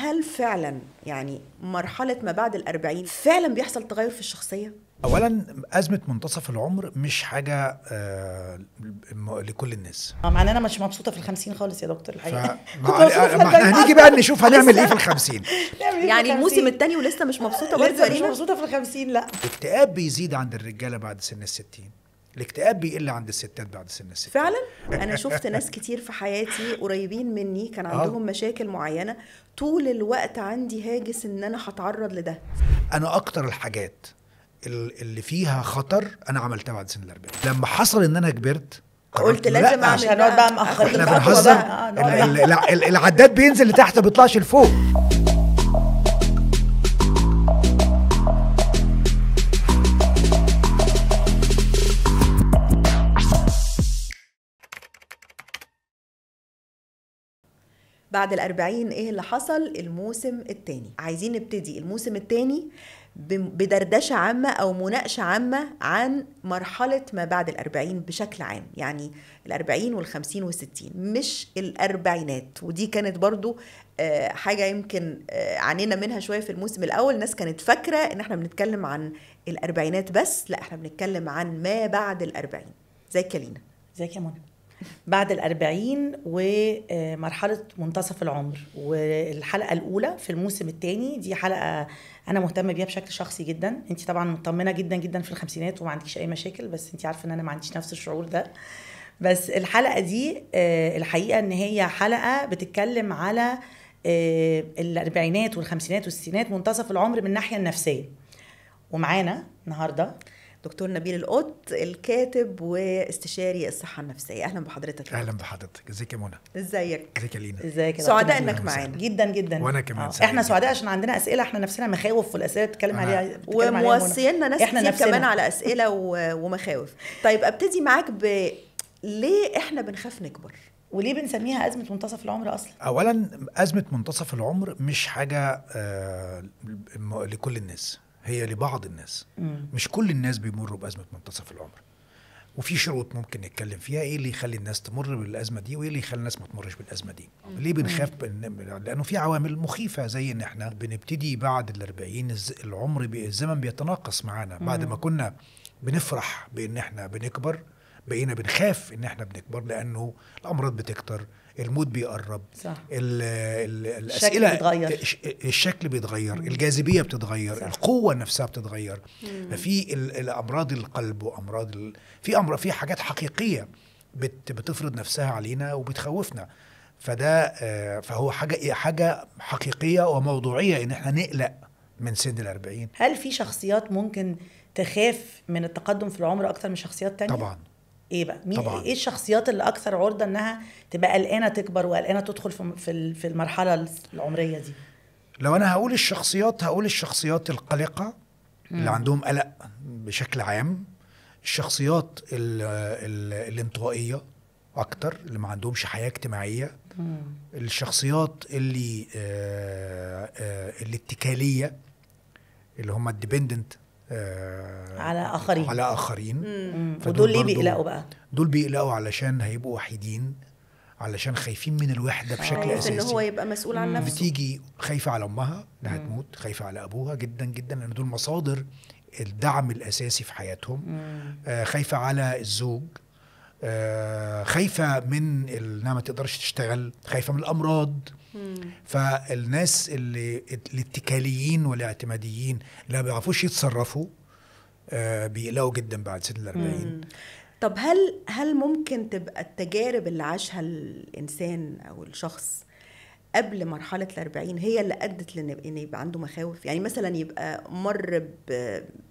هل فعلا يعني مرحلة ما بعد 40 فعلا بيحصل تغير في الشخصية؟ اولا ازمة منتصف العمر مش حاجة لكل الناس. مع ان انا مش مبسوطة في 50 خالص يا دكتور الحقيقة. ما احنا هنيجي بقى نشوف هنعمل ايه في 50. يعني الموسم الثاني ولسه مش مبسوطة برضه؟ لسه مش مبسوطة في 50. لا، الاكتئاب بيزيد عند الرجالة بعد سن 60، الاكتئاب بيقل عند الستات بعد سن 60. فعلا انا شفت ناس كتير في حياتي قريبين مني كان عندهم مشاكل معينة، طول الوقت عندي هاجس ان انا هتعرض لده. انا اكتر الحاجات اللي فيها خطر انا عملتها بعد سن 40. لما حصل ان انا كبرت قلت لازم اعمل. هنقعد بقى مأخرين، احنا بنهزر، العداد بينزل لتحت ما بيطلعش لفوق. بعد 40 ايه اللي حصل؟ الموسم الثاني. عايزين نبتدي الموسم الثاني بدردشة عامة أو مناقشة عامة عن مرحلة ما بعد 40 بشكل عام، يعني 40 وال50 وال60 مش الأربعينات. ودي كانت برضو حاجة يمكن عانينا منها شوية في الموسم الأول. الناس كانت فاكرة إن احنا بنتكلم عن الأربعينات بس، لا احنا بنتكلم عن ما بعد 40. ازيك يا لينا؟ ازيك يا منى؟ بعد 40 ومرحلة منتصف العمر، والحلقة الأولى في الموسم الثاني دي حلقة أنا مهتمة بيها بشكل شخصي جدا. أنت طبعا مطمنة جدا جدا في الخمسينات وما عندكيش أي مشاكل، بس أنت عارفة أن أنا ما عنديش نفس الشعور ده. بس الحلقة دي الحقيقة أن هي حلقة بتتكلم على الأربعينات والخمسينات والستينات، منتصف العمر من الناحية النفسية. ومعانا النهاردة دكتور نبيل القط، الكاتب واستشاري الصحة النفسية. أهلا بحضرتك. أهلا بحضرتك. ازيك يا منى؟ ازيك؟ ازيك يا لينا؟ ازيك؟ سعداء انك معانا جدا جدا. وانا كمان سعيد. احنا سعداء عشان عندنا أسئلة، احنا نفسنا مخاوف، والأسئلة بتتكلم عليها وموصينا ناس كتير كمان على أسئلة ومخاوف. طيب أبتدي معاك ليه احنا بنخاف نكبر؟ وليه بنسميها أزمة منتصف العمر أصلا؟ أولا أزمة منتصف العمر مش حاجة لكل الناس، هي لبعض الناس. مش كل الناس بيمروا بأزمة منتصف العمر، وفي شروط ممكن نتكلم فيها ايه اللي يخلي الناس تمر بالأزمة دي وايه اللي يخلي الناس ما تمرش بالأزمة دي. ليه بنخاف؟ لأنه في عوامل مخيفة، زي ان احنا بنبتدي بعد 40 العمر الزمن بيتناقص معانا. بعد ما كنا بنفرح بان احنا بنكبر بقينا بنخاف ان احنا بنكبر، لأنه الأمراض بتكتر، الموت بيقرب، صح. الأسئلة بيتغير، الشكل بيتغير، الجاذبية بتتغير، صح. القوة نفسها بتتغير. ففي الأمراض القلب وأمراض في حاجات حقيقية بتفرض نفسها علينا وبتخوفنا. فده فهو حاجة حقيقية وموضوعية إن احنا نقلق من سن 40. هل في شخصيات ممكن تخاف من التقدم في العمر أكتر من شخصيات تانية؟ طبعا. ايه بقى؟ مين ايه الشخصيات اللي اكثر عرضه انها تبقى قلقانة تكبر وقلقانه تدخل في المرحلة العمرية دي؟ لو انا هقول الشخصيات، هقول الشخصيات القلقه اللي عندهم قلق بشكل عام، الشخصيات الانطوائية اكتر اللي ما عندهمش حياة اجتماعية، الشخصيات اللي الاتكاليه اللي هم ال dependent على آخرين، على آخرين. ودول ليه بيقلقوا بقى؟ دول بيقلقوا علشان هيبقوا وحيدين، علشان خايفين من الوحدة بشكل أساسي، إن هو يبقى مسؤول عن نفسه. بتيجي خايفة على أمها إنها تموت، خايفة على أبوها جدا جدا، لأن دول مصادر الدعم الأساسي في حياتهم. خايفة على الزوج، خايفة من إنها ما تقدرش تشتغل، خايفة من الأمراض. فالناس اللي الاتكاليين والاعتماديين اللي ما بيعرفوش يتصرفوا بيقلقوا جدا بعد سن 40. طب هل ممكن تبقى التجارب اللي عاشها الإنسان أو الشخص قبل مرحلة 40 هي اللي أدت لأن يبقى عنده مخاوف؟ يعني مثلا يبقى مر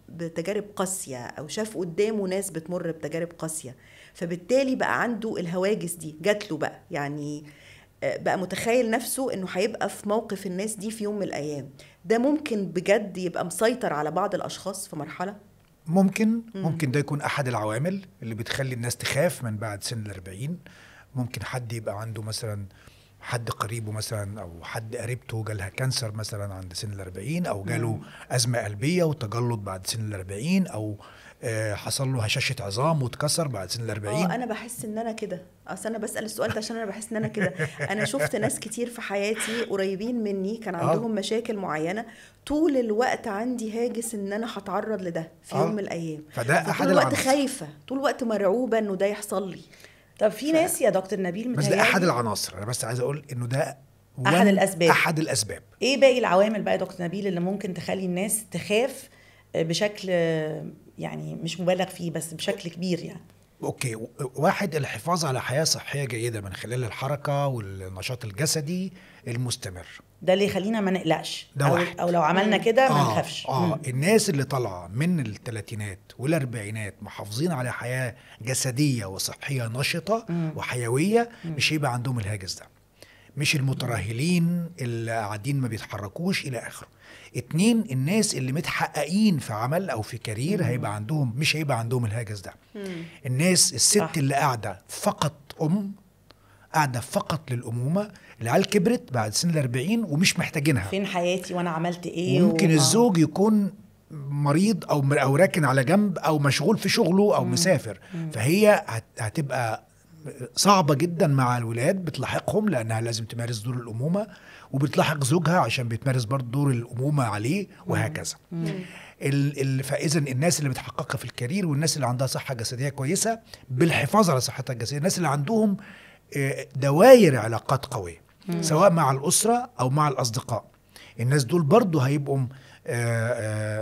بتجارب قاسية أو شاف قدامه ناس بتمر بتجارب قاسية، فبالتالي بقى عنده الهواجس دي جات له بقى، يعني بقى متخيل نفسه انه هيبقى في موقف الناس دي في يوم من الايام. ده ممكن بجد يبقى مسيطر على بعض الاشخاص في مرحلة؟ ممكن ده يكون احد العوامل اللي بتخلي الناس تخاف من بعد سن 40. ممكن حد يبقى عنده مثلا حد قريبه مثلا او حد قريبته جالها cancer مثلا عند سن 40، او جاله ازمة قلبية وتجلط بعد سن 40، او حصل له هشاشة عظام واتكسر بعد سن 40. انا بحس ان انا كده، اصل انا بسال السؤال ده عشان انا بحس ان انا كده. انا شفت ناس كتير في حياتي قريبين مني كان عندهم مشاكل معينة، طول الوقت عندي هاجس ان انا هتعرض لده في يوم من الايام، فده احد طول الوقت خايفة، طول الوقت مرعوبه انه ده يحصل لي. طب في ناس يا دكتور نبيل بس ده احد العناصر، انا بس عايز اقول انه ده احد الاسباب. احد الاسباب. ايه باقي العوامل بقى يا دكتور نبيل اللي ممكن تخلي الناس تخاف بشكل يعني مش مبالغ فيه بس بشكل كبير يعني؟ okay، واحد، الحفاظ على حياة صحية جيدة من خلال الحركة والنشاط الجسدي المستمر، ده اللي يخلينا ما نقلقش، ده واحد. او لو عملنا كده ما نخافش. الناس اللي طالعة من الثلاثينات والاربعينات محافظين على حياة جسدية وصحية نشطة وحيوية، مش هيبقى عندهم الهاجس ده، مش المترهلين اللي قاعدين ما بيتحركوش الى اخره. 2، الناس اللي متحققين في عمل او في career هيبقى عندهم، مش هيبقى عندهم الهاجس ده. الناس الست اللي قاعدة فقط قاعدة فقط للامومه، العيال كبرت بعد سن 40 ومش محتاجينها، فين حياتي وانا عملت ايه؟ ممكن الزوج يكون مريض او راكن على جنب او مشغول في شغله او مسافر، فهي هتبقى صعبة جدا مع الولاد، بتلاحقهم لأنها لازم تمارس دور الأمومة، وبتلاحق زوجها عشان بتمارس برضه دور الأمومة عليه، وهكذا. فإذا الناس اللي متحققة في الكارير، والناس اللي عندها صحة جسدية كويسة بالحفاظ على صحتها الجسدية، الناس اللي عندهم دواير علاقات قوية سواء مع الأسرة أو مع الأصدقاء، الناس دول برضه هيبقوا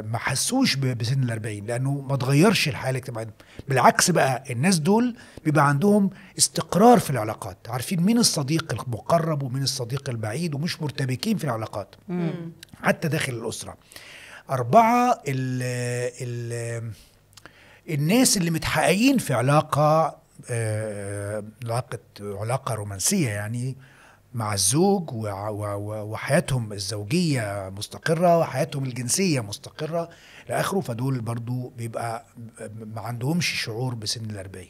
ما حسوش بسن 40 لأنه ما تغيرش الحالة الاجتماعية. بالعكس بقى الناس دول بيبقى عندهم استقرار في العلاقات، عارفين مين الصديق المقرب ومين الصديق البعيد، ومش مرتبكين في العلاقات حتى داخل الأسرة. 4، الناس اللي متحققين في علاقة علاقة رومانسية يعني مع الزوج، وحياتهم الزوجية مستقرة وحياتهم الجنسية مستقرة لآخره، فدول برضو بيبقى ما عندهمش شعور بسن 40.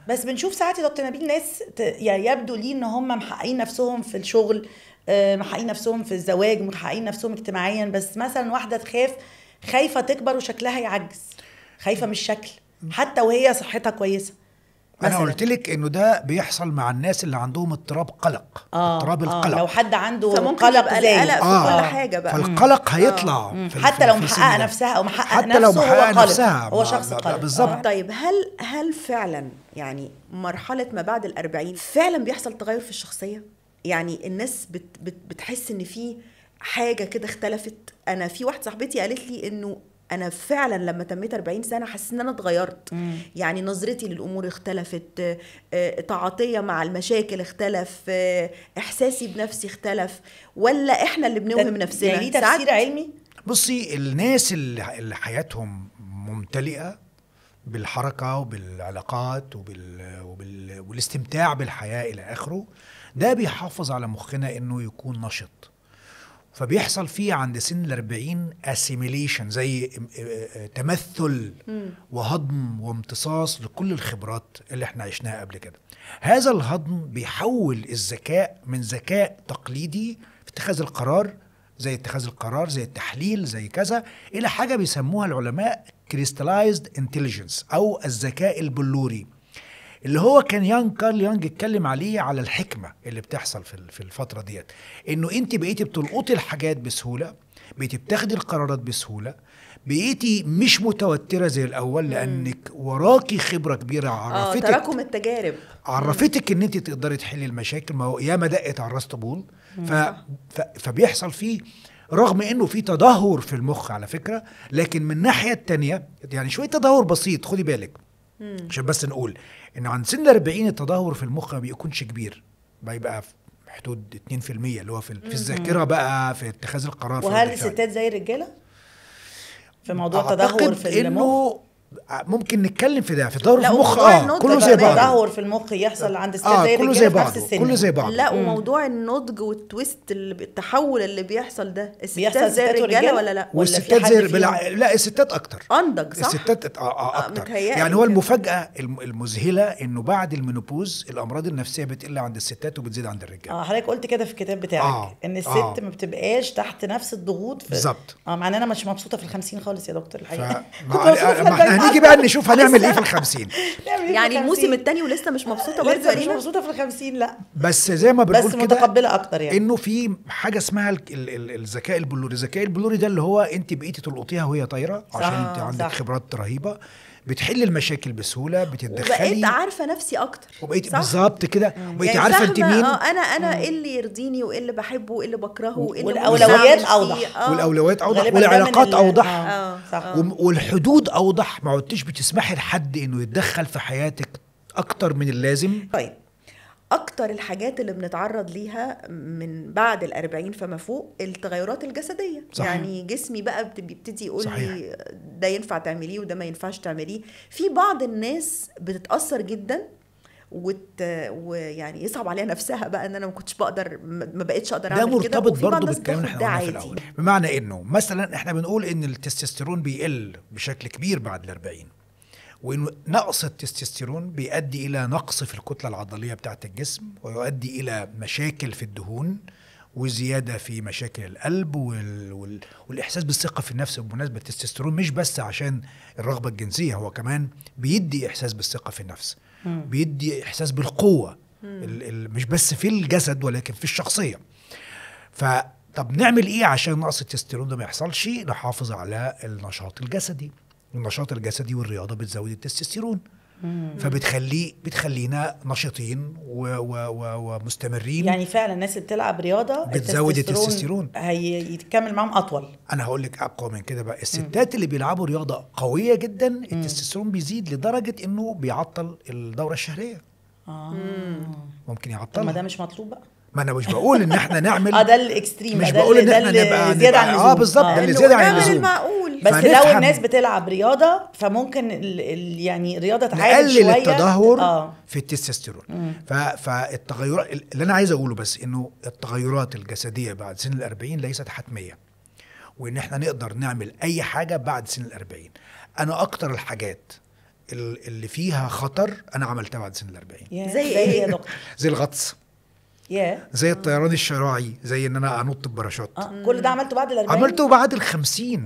بس بنشوف ساعات يا دكتور نبيل ناس يعني يبدو لي ان هم محققين نفسهم في الشغل، محققين نفسهم في الزواج، محققين نفسهم اجتماعيا، بس مثلا واحدة تخاف، خايفة تكبر وشكلها يعجز، خايفة من الشكل حتى وهي صحتها كويسة. أنا قلت لك إنه ده بيحصل مع الناس اللي عندهم اضطراب قلق. اضطراب القلق، لو حد عنده قلق زي في كل حاجة بقى، فالقلق هيطلع حتى لو محقق نفسها أو محقق نفسه، هو قلق، هو شخص قلق بالظبط. طيب هل فعلا يعني مرحلة ما بعد 40 فعلا بيحصل تغير في الشخصية؟ يعني الناس بتحس إن في حاجة كده اختلفت. أنا في واحدة صاحبتي قالت لي إنه أنا فعلا لما تميت 40 سنة حسيت إن أنا اتغيرت، يعني نظرتي للأمور اختلفت، تعاطية مع المشاكل اختلف، إحساسي بنفسي اختلف. ولا إحنا اللي بنوهم نفسنا؟ يعني تفسير علمي؟ بصي، الناس اللي حياتهم ممتلئة بالحركة وبالعلاقات والاستمتاع بالحياة إلى آخره، ده بيحافظ على مخنا إنه يكون نشط. فبيحصل فيه عند سن 40 assimilation، زي تمثل وهضم وامتصاص لكل الخبرات اللي احنا عشناها قبل كده. هذا الهضم بيحول الذكاء من ذكاء تقليدي في اتخاذ القرار، زي اتخاذ القرار، زي التحليل، زي كذا، الى حاجة بيسموها العلماء crystallized intelligence او الذكاء البلوري، اللي هو كان كارل يونج اتكلم عليه، على الحكمة اللي بتحصل في الفترة ديت، انه انت بقيتي بتلقطي الحاجات بسهولة، بقيتي بتاخدي القرارات بسهولة، بقيتي مش متوترة زي الأول لأنك وراكي خبرة كبيرة عرفتك تراكم التجارب عرفتك ان انت تقدري تحلي المشاكل. ما هو ياما دقت على الراس طبول. فبيحصل فيه رغم انه في تدهور في المخ على فكرة، لكن من الناحية التانية يعني شوية تدهور بسيط، خدي بالك عشان بس نقول ان عند سن 40 التدهور في المخ ما بيكونش كبير، بيبقى في حدود 2% اللي هو في الذاكرة بقى، في اتخاذ القرار. وهل الستات زي الرجالة في موضوع التدهور في المخ؟ انه ممكن نتكلم في ده، في تدهور في المخ. كله زي بعضه. تدهور في المخ يحصل عند الستات زي كله زي بعضه، كله زي بعضه. لا، وموضوع النضج وال twist، التحول اللي بيحصل ده، الستات زي الرجالة ولا لا؟ والستات زي لا، الستات اكتر انضج، صح؟ الستات اكتر. يعني هو المفاجاة المذهلة انه بعد ال menopause الامراض النفسية بتقل عند الستات وبتزيد عند الرجالة. حضرتك قلت كده في الكتاب بتاعك ان الست ما بتبقاش تحت نفس الضغوط. بالظبط. مع ان انا مش مبسوطة في ال50 خالص يا دكتور الحقيقة. هنيجي بقى نشوف هنعمل ايه في ال50. يعني الموسم الثاني ولسه مش مبسوطة برضه؟ لسه مش مبسوطة في ال50، لا، بس زي ما بنقول بس متقبله اكتر. يعني انه في حاجة اسمها الذكاء البلوري. الذكاء البلوري ده اللي هو انت بقيتي تلقطيها وهي طايره، عشان انت عندك خبرات رهيبة، بتحل المشاكل بسهولة، بتتدخلي، وبقيت عارفه نفسي اكتر، وبقيت بالظبط كده، وبقيت يعني عارفه انت مين. انا ايه اللي يرضيني وايه اللي بحبه وايه اللي بكرهه وايه اللي والاولويات اوضح، والاولويات اوضح، والعلاقات اوضح، والحدود اوضح. ما عدتيش بتسمحي لحد انه يتدخل في حياتك اكتر من اللازم. طيب، اكتر الحاجات اللي بنتعرض ليها من بعد 40 فما فوق التغيرات الجسدية. صح. يعني جسمي بقى بيبتدي يقول لي ده ينفع تعمليه وده ما ينفعش تعمليه. في بعض الناس بتتاثر جدا ويعني يصعب عليها نفسها بقى ان انا ما كنتش بقدر، ما بقتش اقدر اعمل كده. ده مرتبط برضه بالكلام اللي احنا قلناه في الاول، بمعنى انه مثلا احنا بنقول ان التستوستيرون بيقل بشكل كبير بعد 40، وإنه نقص التستوستيرون بيؤدي إلى نقص في الكتلة العضلية بتاعة الجسم، ويؤدي إلى مشاكل في الدهون، وزيادة في مشاكل القلب والإحساس بالثقة في النفس. بالمناسبة التستوستيرون مش بس عشان الرغبة الجنسية، هو كمان بيدي إحساس بالثقة في النفس، بيدي إحساس بالقوة، مش بس في الجسد ولكن في الشخصية. فطب نعمل إيه عشان نقص التستوستيرون ده ما يحصلش؟ نحافظ على النشاط الجسدي. النشاط الجسدي والرياضة بتزود التستوستيرون، فبتخلينا نشيطين ومستمرين. يعني فعلا الناس اللي بتلعب رياضة بتزود التستوستيرون، هيكمل معاهم اطول. انا هقول لك اقوى من كده بقى، الستات اللي بيلعبوا رياضة قوية جدا التستوستيرون بيزيد لدرجة انه بيعطل الدورة الشهرية. ممكن يعطلها. ما ده مش مطلوب بقى. ما انا مش بقول ان احنا نعمل ده ال extreme، مش بقول ان احنا نبقى زيادة عن اللزوم. بالظبط، ده اللي زيادة عن اللزوم. المعقول. بس لو الناس بتلعب رياضة فممكن يعني الرياضة تعالج شوية، نقلل التدهور في التستوستيرون. فالتغيرات اللي انا عايز اقوله بس انه التغيرات الجسدية بعد سن ال40 ليست حتمية، وان احنا نقدر نعمل اي حاجة بعد سن ال40. انا اكتر الحاجات اللي فيها خطر انا عملتها بعد سن ال40. زي ايه يا دكتور؟ زي الغطس، زي الطيران الشراعي، زي ان انا انط بباراشوت. كل ده عملته بعد ال40؟ عملته بعد ال50.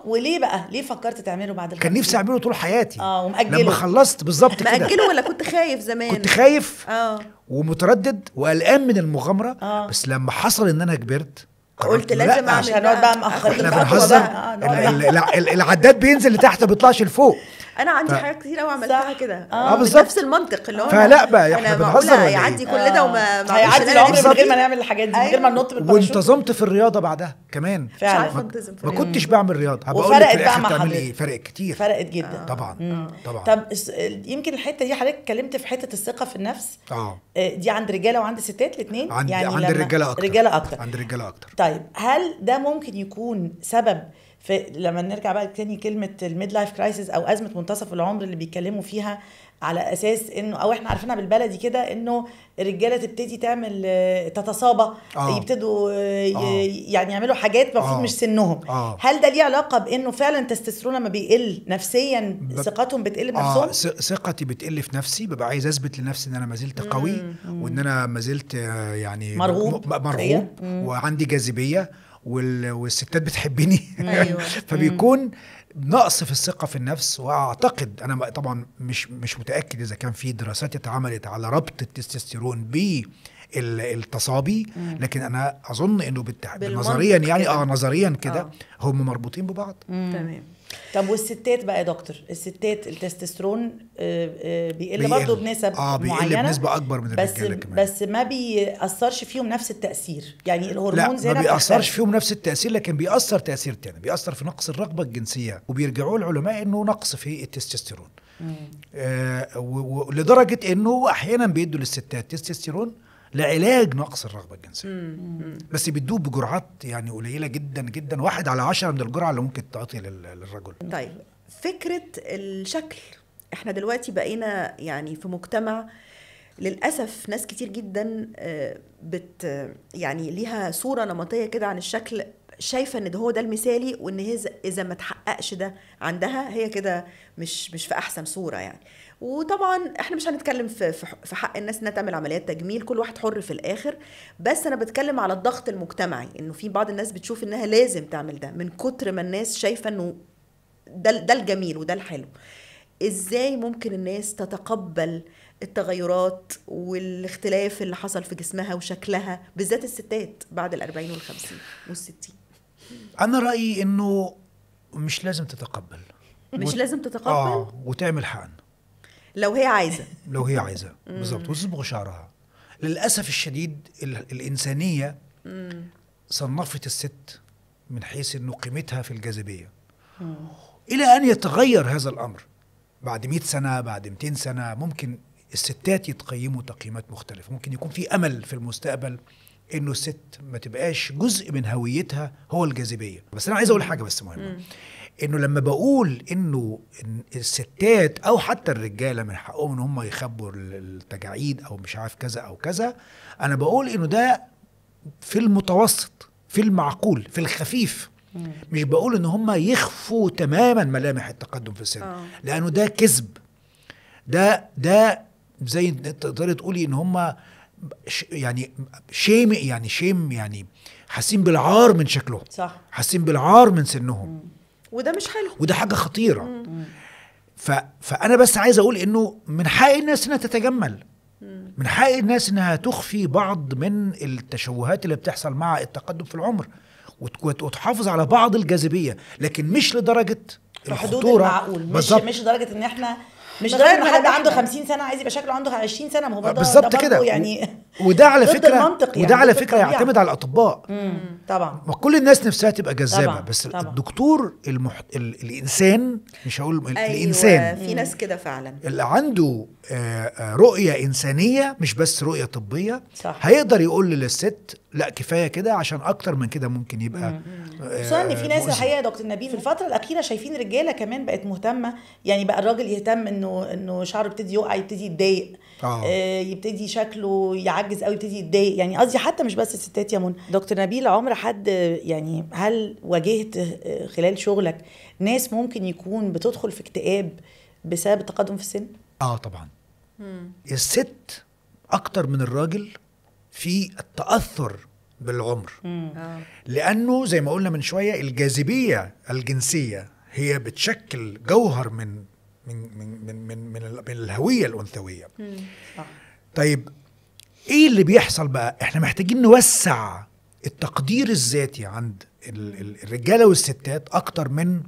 وليه بقى؟ ليه فكرت تعمله بعد ال50؟ كان نفسي اعمله طول حياتي. ومأجله. لما خلصت بالظبط كده. مأجله ولا كنت خايف زمان؟ كنت خايف ومتردد وقلقان من المغامرة. بس لما حصل ان انا كبرت قلت لازم اعمل. عشان نقعد بقى مأخرين. احنا بنهزر، العداد بينزل لتحت ما بيطلعش لفوق. انا عندي حاجات كتير قوي عملتها كده بالظبط نفس المنطق اللي هو فلا بقى احنا بنهزر ولا هيعدي كل ده وما هيعدي العمر من غير ما نعمل الحاجات دي، من غير ما ننط بالباراشوت. وانتظمت في الرياضة بعدها كمان. فعلا ما كنتش بعمل رياضة. هبقول لك في الاخر تعمل ايه. فرق كتير، فرقت جدا طبعا. طبعا. طب يمكن الحتة دي حضرتك اتكلمت في حتة الثقة في النفس. دي عند رجاله وعند ستات الاثنين؟ يعني عند الرجالة اكتر. رجاله اكتر. عند الرجالة اكتر. طيب هل ده ممكن يكون سبب في لما نرجع بقى تاني كلمة ال midlife crisis او ازمة منتصف العمر اللي بيتكلموا فيها، على اساس انه او احنا عارفينها بالبلدي كده انه الرجالة تبتدي تعمل تتصابى، يبتدوا يعني يعملوا حاجات المفروض مش سنهم. هل ده ليه علاقة بانه فعلا التستوستيرون لما بيقل نفسيا ثقتهم بتقل بنفسهم؟ ثقتي بتقل في نفسي، ببقى عايز اثبت لنفسي ان انا ما زلت قوي، وان انا ما زلت يعني مرغوب وعندي جاذبية، والستات بتحبني. أيوة. فبيكون نقص في الثقة في النفس. وأعتقد أنا طبعا مش متأكد إذا كان في دراسات اتعملت على ربط التستوستيرون بالتصابي، لكن أنا أظن إنه نظريا يعني نظريا كده هم مربوطين ببعض. تمام. طب والستات بقى يا دكتور، الستات التستوستيرون بيقل برضه بنسب بيقل معينة، بنسبة اكبر من الرجالة كمان، بس ما بيأثرش فيهم نفس التأثير. يعني الهرمون زي ما بيأثرش فيهم نفس التأثير، لكن بيأثر تأثير تاني، بيأثر في نقص الرغبة الجنسية، وبيرجعوا العلماء انه نقص في التستوستيرون، لدرجة انه احيانا بيدوا للستات تستوستيرون لعلاج نقص الرغبة الجنسية. بس بيدوه بجرعات يعني قليله جدا جدا، 1 على 10 من الجرعة اللي ممكن تعطي للرجل. طيب فكرة الشكل، احنا دلوقتي بقينا يعني في مجتمع للأسف ناس كتير جدا يعني ليها صورة نمطية كده عن الشكل، شايفة ان ده هو ده المثالي، وان هي اذا ما تحققش ده عندها هي كده مش في احسن صورة يعني. وطبعا احنا مش هنتكلم في حق الناس انها تعمل عمليات تجميل، كل واحد حر في الاخر، بس انا بتكلم على الضغط المجتمعي، انه في بعض الناس بتشوف انها لازم تعمل ده من كتر ما الناس شايفة انه ده الجميل وده الحلو. ازاي ممكن الناس تتقبل التغيرات والاختلاف اللي حصل في جسمها وشكلها، بالذات الستات بعد 40 وال50 وال60؟ أنا رأيي إنه مش لازم تتقبل، مش لازم تتقبل وتعمل حقن لو هي عايزة، لو هي عايزة بالظبط، وتصبغ شعرها. للأسف الشديد الإنسانية صنفت الست من حيث إنه قيمتها في الجاذبية، إلى أن يتغير هذا الأمر بعد 100 سنة، بعد 200 سنة، ممكن الستات يتقيموا تقييمات مختلفة. ممكن يكون في أمل في المستقبل إنه الست ما تبقاش جزء من هويتها هو الجاذبية. بس أنا عايز أقول حاجة بس مهمة، إنه لما بقول إنه الستات أو حتى الرجالة من حقهم إن هم يخبوا التجاعيد أو مش عارف كذا أو كذا، أنا بقول إنه ده في المتوسط، في المعقول، في الخفيف. مش بقول إن هم يخفوا تماما ملامح التقدم في السن، لأنه ده كذب. ده زي تقدري تقولي إن هم يعني shame، يعني shame، يعني حاسين بالعار من شكلهم، صح، حاسين بالعار من سنهم، وده مش حلو، وده حاجة خطيرة. فأنا بس عايز أقول إنه من حق الناس إنها تتجمل، من حق الناس إنها تخفي بعض من التشوهات اللي بتحصل مع التقدم في العمر، وتحافظ على بعض الجاذبية، لكن مش لدرجة الخطورة، المعقول، مش لدرجة إن إحنا مش لدرجة ان حد عنده 50 سنة عايز يبقى شكله عنده 20 سنة. ما هو بالظبط كده يعني. وده على فكرة، يعني وده على فكرة يعتمد على الأطباء. طبعا، ما كل الناس نفسها تبقى جذابة، بس طبعًا. الدكتور الإنسان، مش هقول الإنسان، في ناس كده فعلا اللي عنده رؤية إنسانية مش بس رؤية طبية، صح، هيقدر يقول للست لا كفاية كده، عشان أكتر من كده ممكن يبقى. خصوصا إن في ناس الحقيقة يا دكتور نبيل في الفترة الأخيرة شايفين رجالة كمان بقت مهتمة، يعني بقى الراجل يهتم إنه شعره يبتدي يقع، يبتدي يتضايق، يبتدي شكله يعجز أو يبتدي يتضايق، يعني قصدي حتى مش بس الستات يا منى. دكتور نبيل، عمر حد يعني هل واجهت خلال شغلك ناس ممكن يكون بتدخل في اكتئاب بسبب التقدم في السن؟ طبعا. الست أكتر من الراجل في التأثر بالعمر، لأنه زي ما قلنا من شوية الجاذبية الجنسية هي بتشكل جوهر من من من من من, من الهوية الأنثوية. صح. طيب إيه اللي بيحصل بقى؟ إحنا محتاجين نوسع التقدير الذاتي عند الرجالة والستات أكتر من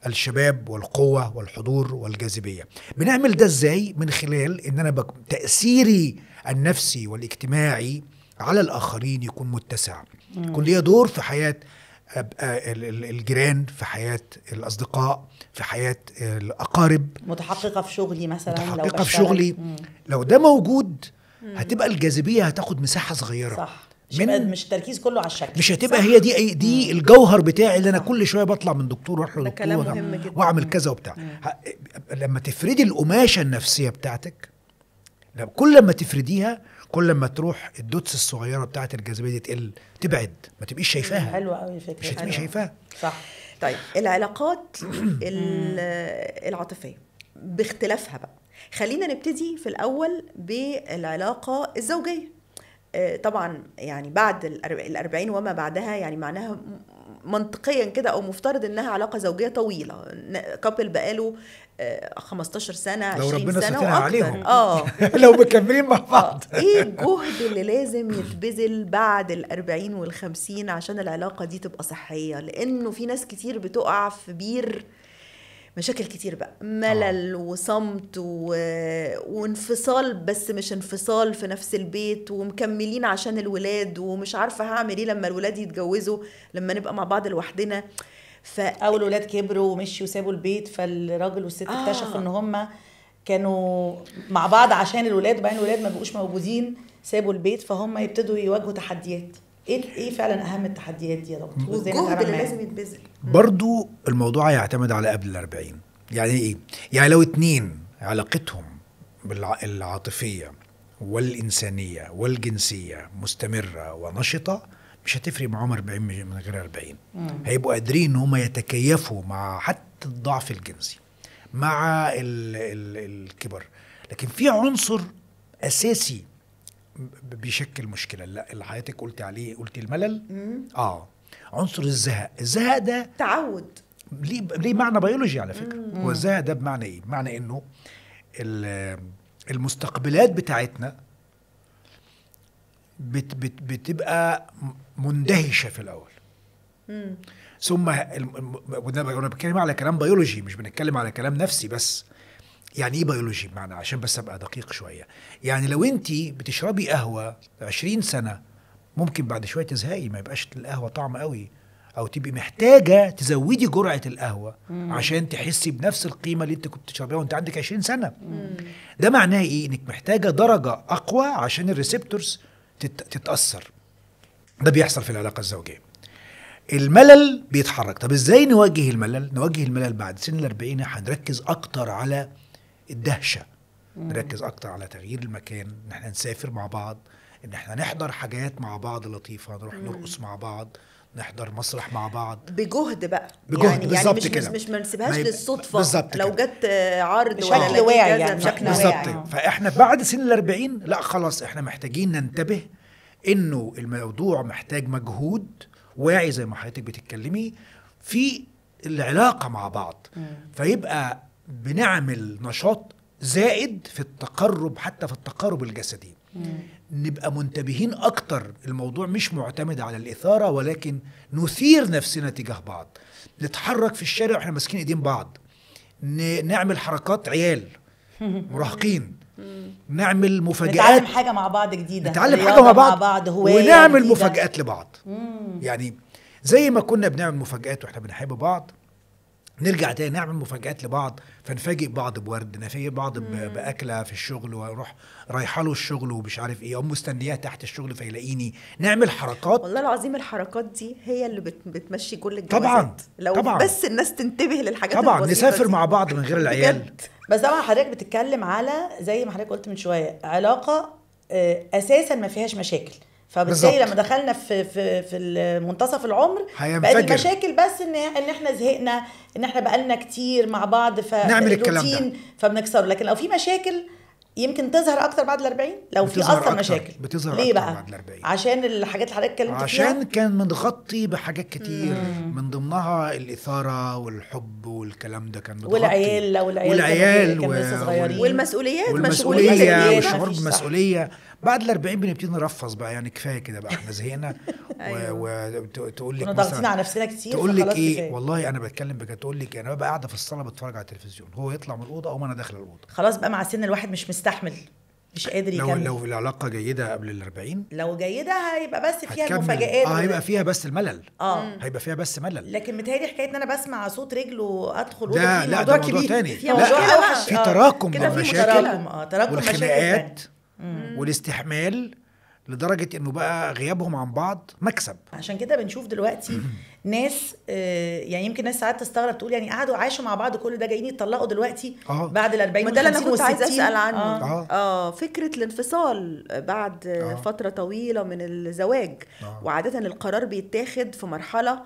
الشباب والقوة والحضور والجاذبية. بنعمل ده إزاي؟ من خلال إن أنا تأثيري النفسي والاجتماعي على الآخرين يكون متسع، يكون ليا دور في حياة الجيران، في حياة الأصدقاء، في حياة الأقارب، متحققة في شغلي مثلا، متحققة في شغلي. لو ده موجود هتبقى الجاذبية هتاخد مساحة صغيرة، صح، مش التركيز كله على الشكل، مش هتبقى هي دي الجوهر بتاعي اللي انا كل شوية بطلع من دكتور واروح لدكتور واعمل كذا وبتاع. لما تفردي القماشه النفسية بتاعتك، كل ما تفرديها كل ما تروح ال dots الصغيرة بتاعت الجاذبية دي تقل، تبعد، ما تبقيش شايفاها. حلوة قوي الفكرة، مش هتبقي شايفاها. صح. طيب العلاقات العاطفية باختلافها بقى، خلينا نبتدي في الاول بالعلاقة الزوجية. طبعا يعني بعد 40 وما بعدها، يعني معناها منطقيا كده او مفترض انها علاقة زوجيه طويلة، couple بقاله 15 سنة 20 لو ربنا سنة سترها عليهم لو مكملين مع بعض. ايه الجهد اللي لازم يتبذل بعد 40 وال50 عشان العلاقة دي تبقى صحية؟ لانه في ناس كتير بتقع في بير مشاكل كتير بقى، ملل وصمت وانفصال، بس مش انفصال في نفس البيت، ومكملين عشان الولاد، ومش عارفة هعمل ايه لما الولاد يتجوزوا، لما نبقى مع بعض لوحدنا. او الولاد كبروا ومشيوا وسابوا البيت، فالراجل والست اكتشفوا ان هم كانوا مع بعض عشان الولاد، وبعدين الولاد ما بقوش موجودين، سابوا البيت، فهم يبتدوا يواجهوا تحديات. ايه فعلا اهم التحديات دي يا دكتور؟ والجهد اللي لازم يتبذل برضو. الموضوع يعتمد على قبل 40. يعني ايه؟ يعني لو 2 علاقتهم العاطفية والإنسانية والجنسية مستمرة ونشطة، مش هتفرق معاهم 40 من غير 40. هيبقوا قادرين ان هم يتكيفوا مع حتى الضعف الجنسي مع الكبر. لكن في عنصر أساسي بيشكل مشكلة اللي حضرتك قلت عليه، قلت الملل. عنصر الزهق. الزهق ده تعود، ليه معنى بيولوجي على فكرة. هو الزهق ده بمعنى ايه؟ بمعنى انه المستقبلات بتاعتنا بت بت بتبقى مندهشة في الأول. ثم وانا بتكلم على كلام بيولوجي، مش بنتكلم على كلام نفسي بس. يعني ايه بيولوجي؟ بمعنى عشان بس ابقى دقيق شوية، يعني لو انت بتشربي قهوة 20 سنة ممكن بعد شوية تزهقي، ما يبقاش القهوة طعم قوي، او تبقي محتاجه تزودي جرعة القهوة عشان تحسي بنفس القيمة اللي انت كنت بتشربيها وانت عندك 20 سنة. ده معناه ايه؟ انك محتاجه درجه اقوى عشان ال receptors تتاثر. ده بيحصل في العلاقة الزوجية. الملل بيتحرك. طب ازاي نواجه الملل؟ نواجه الملل بعد سن 40 هنركز اكتر على الدهشة، نركز اكتر على تغيير المكان، ان احنا نسافر مع بعض، ان احنا نحضر حاجات مع بعض لطيفة، نروح نرقص مع بعض، نحضر مسرح مع بعض. بجهد بقى، بجهد يعني، بالظبط كده، مش ما نسيبهاش للصدفه. لو جت عرض ولا واعي يعني، بشكل بالظبط. فاحنا بعد سن 40 لا خلاص، احنا محتاجين ننتبه انه الموضوع محتاج مجهود واعي زي ما حضرتك بتتكلمي في العلاقة مع بعض. فيبقى بنعمل نشاط زائد في التقرب، حتى في التقارب الجسدي. نبقى منتبهين اكتر. الموضوع مش معتمد على الاثارة، ولكن نثير نفسنا تجاه بعض، نتحرك في الشارع واحنا ماسكين ايدين بعض، نعمل حركات عيال مراهقين، نعمل مفاجآت، نتعلم حاجة مع بعض جديدة، نتعلم حاجة مع بعض، ونعمل مفاجآت لبعض. يعني زي ما كنا بنعمل مفاجآت واحنا بنحب بعض، نرجع تاني نعمل مفاجآت لبعض، فنفاجئ بعض بورد، نفاجئ بعض بأكلة في الشغل، واروح رايحة له الشغل ومش عارف ايه، اقوم مستنياه تحت الشغل فيلاقيني. نعمل حركات. والله العظيم الحركات دي هي اللي بتمشي كل الجوازات. طبعا لو طبعًا. بس الناس تنتبه للحاجات طبعا نسافر مع بعض من غير العيال. بس طبعا حضرتك بتتكلم على زي ما حضرتك قلت من شوية، علاقة اساسا ما فيهاش مشاكل، فبالتالي لما دخلنا في في في منتصف العمر بقت المشاكل بس ان احنا زهقنا، ان احنا بقالنا كتير مع بعض، فنعمل الكلام ده فبنكسره. لكن لو في مشاكل يمكن تظهر اكتر بعد ال40، لو في اصلا مشاكل بتظهر ليه أكتر بقى بعد ال40؟ عشان الحاجات اللي حضرتك اتكلمت فيها، عشان كان متغطي بحاجات كتير، من ضمنها الاثارة والحب والكلام ده كان متغطي، والعيال، لو العيال كانوا لسه صغيرين، والمسؤوليات، والمسؤولية والشعور بالمسؤولية. بعد ال40 بنبتدي نرفص بقى، يعني كفاية كده بقى، احنا زهقنا. وتقول لك مثلا ضاغطين على نفسنا كتير، تقول لك ايه والله انا بتكلم بجد، تقول لك انا ببقى قاعدة في الصاله بتفرج على التلفزيون، هو يطلع من الاوضة او انا داخله الاوضة. خلاص بقى مع السن الواحد مش مستحمل، مش قادر يكمل. لو العلاقة جيدة قبل ال40، لو جيدة هيبقى بس فيها المفاجآت، هيبقى فيها بس الملل، هيبقى فيها بس ملل. لكن متهيألي حكاية ان انا بسمع صوت رجله ادخل ده لا، ده موضوع تاني. لا، في تراكم للمشاكل، تراكم والخناقات والاستحمال، لدرجة انه بقى غيابهم عن بعض مكسب. عشان كده بنشوف دلوقتي ناس، يعني يمكن ناس ساعات تستغرب تقول يعني قعدوا عاشوا مع بعض كل ده، جايين يتطلقوا دلوقتي بعد ال40 ما ده اللي انا كنت عايزه اسال عنه. فكرة الانفصال بعد فترة طويلة من الزواج، وعادة القرار بيتاخد في مرحلة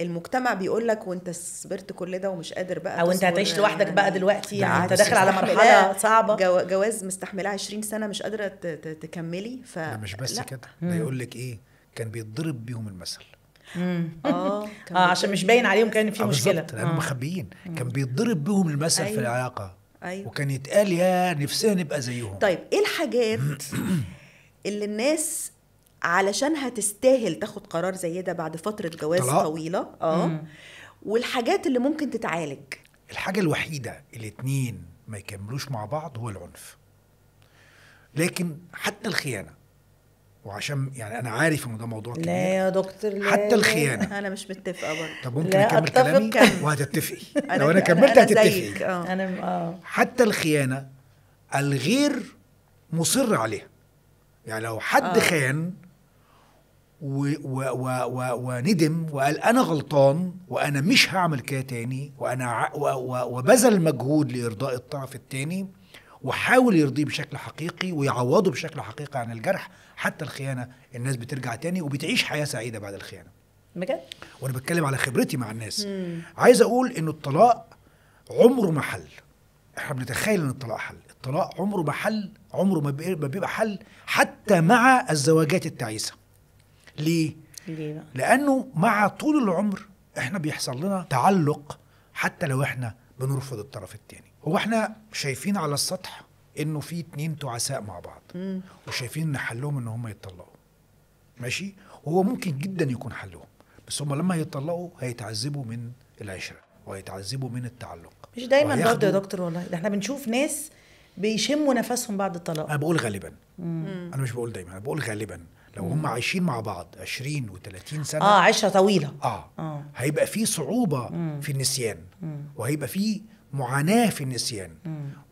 المجتمع بيقول لك وانت صبرت كل ده ومش قادر بقى، او انت هتعيش لوحدك بقى دلوقتي، يعني انت داخل على مرحلة صعبة، جواز مستحملاه 20 سنة مش قادرة تكملي. ف مش بس كده، ده يقول لك ايه، كان بيتضرب بيهم المثل. عشان مش باين عليهم كان في مشكلة، بالظبط، لانهم مخبيين. كان بيتضرب بيهم المثل. أيوة. في العلاقة. أيوة. وكان يتقال يا نفسنا نبقى زيهم. طيب ايه الحاجات اللي الناس علشانها تستاهل تاخد قرار زي ده بعد فترة جواز طويلة؟ والحاجات اللي ممكن تتعالج؟ الحاجة الوحيدة اللي اتنين ما يكملوش مع بعض هو العنف، لكن حتى الخيانة، وعشان يعني أنا عارف إنه ده موضوع كبير. لا يا دكتور، لا، حتى الخيانة أنا مش متفقة برضه. طب ممكن أكمل كلامي وهتتفقي؟ لو أنا كملت هتتفقي. أنا حتى الخيانة الغير مصر عليها، يعني لو حد خان وندم وقال انا غلطان وانا مش هعمل كده تاني، وانا وبذل مجهود لارضاء الطرف التاني وحاول يرضيه بشكل حقيقي ويعوضه بشكل حقيقي عن الجرح، حتى الخيانة الناس بترجع تاني وبتعيش حياة سعيدة بعد الخيانة. بجد؟ وانا بتكلم على خبرتي مع الناس. عايز اقول انه الطلاق عمره ما حل. احنا بنتخيل ان الطلاق حل، الطلاق عمره ما حل، عمره ما بيبقى حل حتى مع الزواجات التعيسه. ليه؟ ليه بقى؟ لانه مع طول العمر احنا بيحصل لنا تعلق حتى لو احنا بنرفض الطرف الثاني. هو احنا شايفين على السطح انه في اتنين تعساء مع بعض، وشايفين ان حلهم ان هم يتطلقوا، ماشي؟ وهو ممكن جدا يكون حلهم، بس هم لما يتطلقوا هيتعذبوا من العشرة وهيتعذبوا من التعلق. مش دايما برضه يا دكتور والله، ده احنا بنشوف ناس بيشموا نفسهم بعد الطلاق. انا بقول غالبا، انا مش بقول دايما، انا بقول غالبا لو هم عايشين مع بعض 20 و30 سنة، عشرة طويلة، هيبقى في صعوبة في النسيان، وهيبقى في معاناة في النسيان،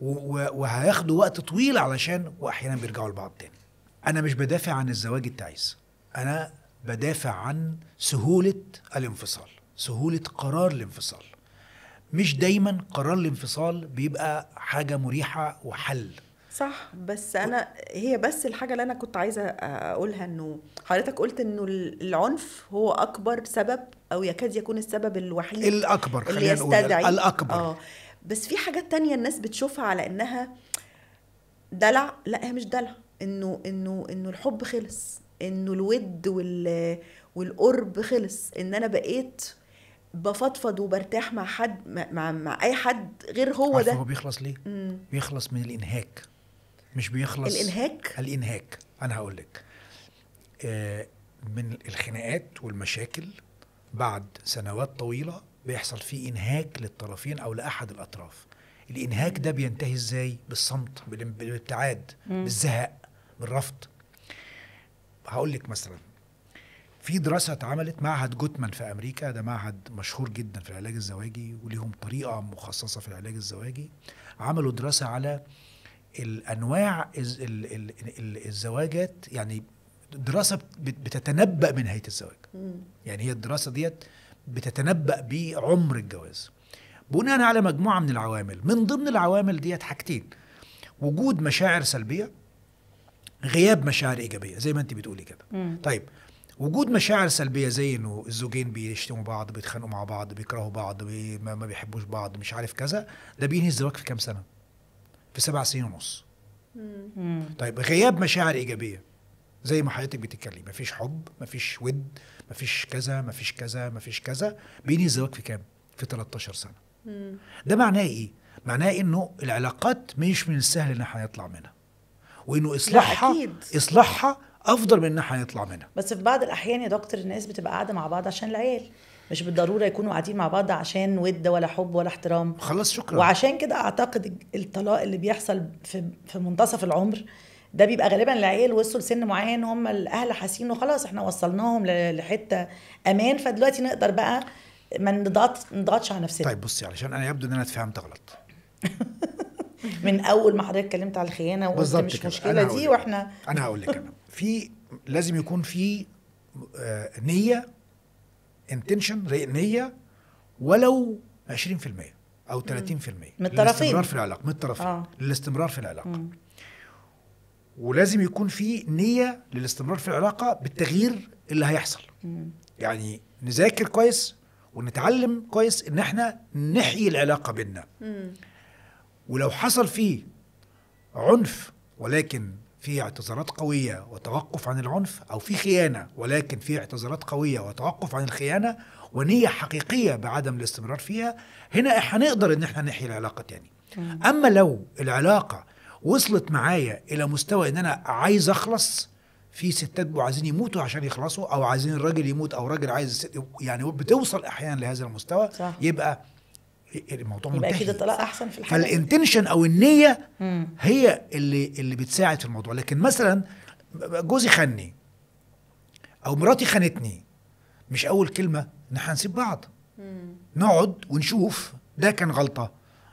وهياخدوا وقت طويل علشان، واحيانا بيرجعوا لبعض تاني. انا مش بدافع عن الزواج التعيس، انا بدافع عن سهولة الانفصال، سهولة قرار الانفصال. مش دايما قرار الانفصال بيبقى حاجة مريحه وحل. صح، بس انا هي بس الحاجة اللي انا كنت عايزه اقولها، انه حضرتك قلت انه العنف هو اكبر سبب او يكاد يكون السبب الوحيد الاكبر، اللي يستدعي الاكبر. بس في حاجات تانية الناس بتشوفها على انها دلع، لا هي مش دلع، انه انه انه الحب خلص، انه الود والقرب خلص، ان انا بقيت بفضفض وبرتاح مع حد، مع اي حد غير هو ده. هو بيخلص ليه؟ بيخلص من الانهاك، مش بيخلص الانهاك. الانهاك انا هقول لك، من الخناقات والمشاكل بعد سنوات طويلة بيحصل فيه انهاك للطرفين او لاحد الاطراف. الانهاك ده بينتهي ازاي؟ بالصمت، بالابتعاد، بالزهق، بالرفض. هقول لك مثلا في دراسة اتعملت معهد جوتمان في أمريكا، ده معهد مشهور جدا في العلاج الزواجي وليهم طريقة مخصصة في العلاج الزواجي. عملوا دراسة على الأنواع الزواجات، يعني دراسة بتتنبأ بنهاية الزواج. يعني هي الدراسة ديت بتتنبأ بعمر الجواز بناء على مجموعة من العوامل. من ضمن العوامل ديت حاجتين: وجود مشاعر سلبية، غياب مشاعر إيجابية زي ما أنت بتقولي كده. طيب وجود مشاعر سلبية زي انه الزوجين بيشتموا بعض، بيتخانقوا مع بعض، بيكرهوا بعض، ما بيحبوش بعض، مش عارف كذا، ده بينهي الزواج في كام سنة؟ في 7.5 سنين. طيب غياب مشاعر ايجابية زي ما حضرتك بتتكلمي، مفيش حب، مفيش ود، مفيش كذا، مفيش كذا، مفيش كذا، بينهي الزواج في كام؟ في 13 سنة. ده معناه ايه؟ معناه انه العلاقات مش من السهل ان احنا نطلع منها، وانه اصلاحها افضل من ان احنا نطلع منها. بس في بعض الاحيان يا دكتور الناس بتبقى قاعدة مع بعض عشان العيال، مش بالضرورة يكونوا قاعدين مع بعض عشان ود ولا حب ولا احترام. خلاص شكرا. وعشان كده اعتقد الطلاق اللي بيحصل في منتصف العمر ده بيبقى غالبا العيال وصلوا لسن معين، هم الاهل حاسين انه خلاص احنا وصلناهم لحته امان، فدلوقتي نقدر بقى ما نضغطش على نفسنا. طيب بصي، علشان انا يبدو ان انا اتفهمت غلط من اول ما حضرتك اتكلمت على الخيانة وقلت مش مشكلة دي، واحنا انا هقول لك، انا في لازم يكون في نيه، intention، نيه ولو 20% او 30% من الطرفين للاستمرار في العلاقة، من الطرفين للاستمرار في العلاقة. ولازم يكون في نيه للاستمرار في العلاقة بالتغيير اللي هيحصل. يعني نذاكر كويس ونتعلم كويس ان احنا نحيي العلاقة بينا. ولو حصل فيه عنف ولكن في اعتذارات قوية وتوقف عن العنف، أو في خيانة ولكن في اعتذارات قوية وتوقف عن الخيانة ونية حقيقية بعدم الاستمرار فيها، هنا هنقدر إن احنا نحيي العلاقة تاني. أما لو العلاقة وصلت معايا إلى مستوى إن أنا عايز أخلص، في ستات بقوا عايزين يموتوا عشان يخلصوا، أو عايزين الراجل يموت، أو راجل عايز الست، يعني بتوصل أحيانا لهذا المستوى. صح. يبقى الموضوع منتهي، يبقى اكيد الطلاق احسن في الحالة. فال intention او النية هي اللي بتساعد في الموضوع. لكن مثلا جوزي خاني او مراتي خانتني، مش اول كلمة ان احنا هنسيب بعض. نقعد ونشوف ده كان غلطه،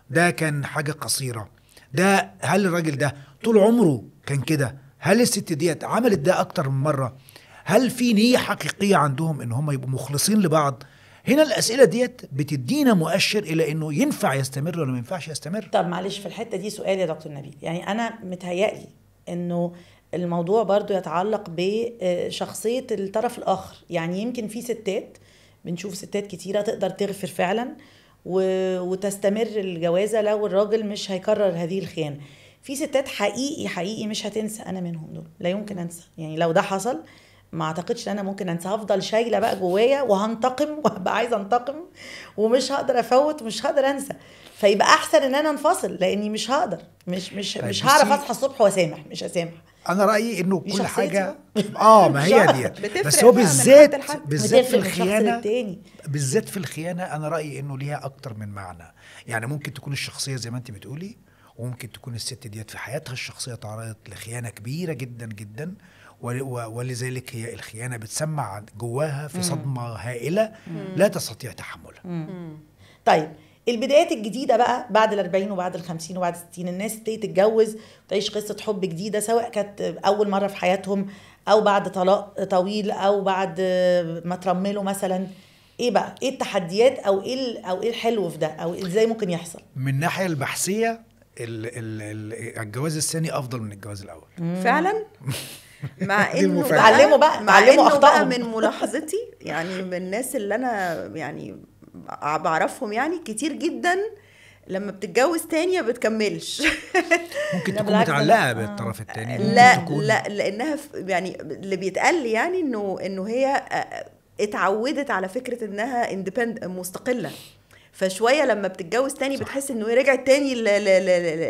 ده كان حاجة قصيرة، ده هل الراجل ده طول عمره كان كده، هل الست ديت عملت ده اكتر من مرة؟ هل في نيه حقيقية عندهم ان هم يبقوا مخلصين لبعض؟ هنا الاسئلة ديت بتدينا مؤشر الى انه ينفع يستمر ولا ما ينفعش يستمر. طب معلش في الحتة دي سؤال يا دكتور نبيل، يعني انا متهيألي انه الموضوع برضو يتعلق بشخصية الطرف الاخر. يعني يمكن في ستات، بنشوف ستات كتيرة تقدر تغفر فعلا وتستمر الجوازه لو الراجل مش هيكرر هذه الخيانة. في ستات حقيقي حقيقي مش هتنسى، انا منهم دول، لا يمكن انسى. يعني لو ده حصل ما اعتقدش ان انا ممكن انسى، هفضل شايله بقى جوايا وهنتقم وهبقى عايزه انتقم ومش هقدر افوت ومش هقدر انسى. فيبقى احسن ان انا انفصل لاني مش هقدر، مش مش طيب مش هعرف اصحى الصبح واسامح، مش هسامح. انا رايي انه كل حاجة ما هي ديت، بس هو بالذات في الخيانة، بالذات في الخيانة انا رايي انه ليها اكتر من معنى. يعني ممكن تكون الشخصية زي ما انت بتقولي، وممكن تكون الست ديت في حياتها الشخصية تعرضت لخيانه كبيرة جدا جدا، ولذلك هي الخيانة بتسمع جواها في صدمة هائلة لا تستطيع تحملها. طيب البدايات الجديدة بقى بعد ال40 وبعد ال50 وبعد ال60، الناس تبتدي تتجوز وتعيش قصة حب جديدة، سواء كانت اول مرة في حياتهم او بعد طلاق طويل او بعد ما ترملوا مثلا. ايه بقى، ايه التحديات او ايه او ايه الحلو في ده، او ازاي ممكن يحصل؟ من الناحية البحثية الجواز الثاني افضل من الجواز الاول. فعلا. مع انه اتعلموا بقى، اتعلموا اخطائهم. من ملاحظتي يعني من الناس اللي انا يعني بعرفهم، يعني كتير جدا لما بتتجوز تانية بتكملش. ممكن تكون متعلقه بالطرف التاني. لا تكون... لا، لانها يعني اللي بيتقال لي يعني انه هي اتعودت على فكرة انها independent مستقلة، فشوية لما بتتجوز تاني صح. بتحس انه رجعت تاني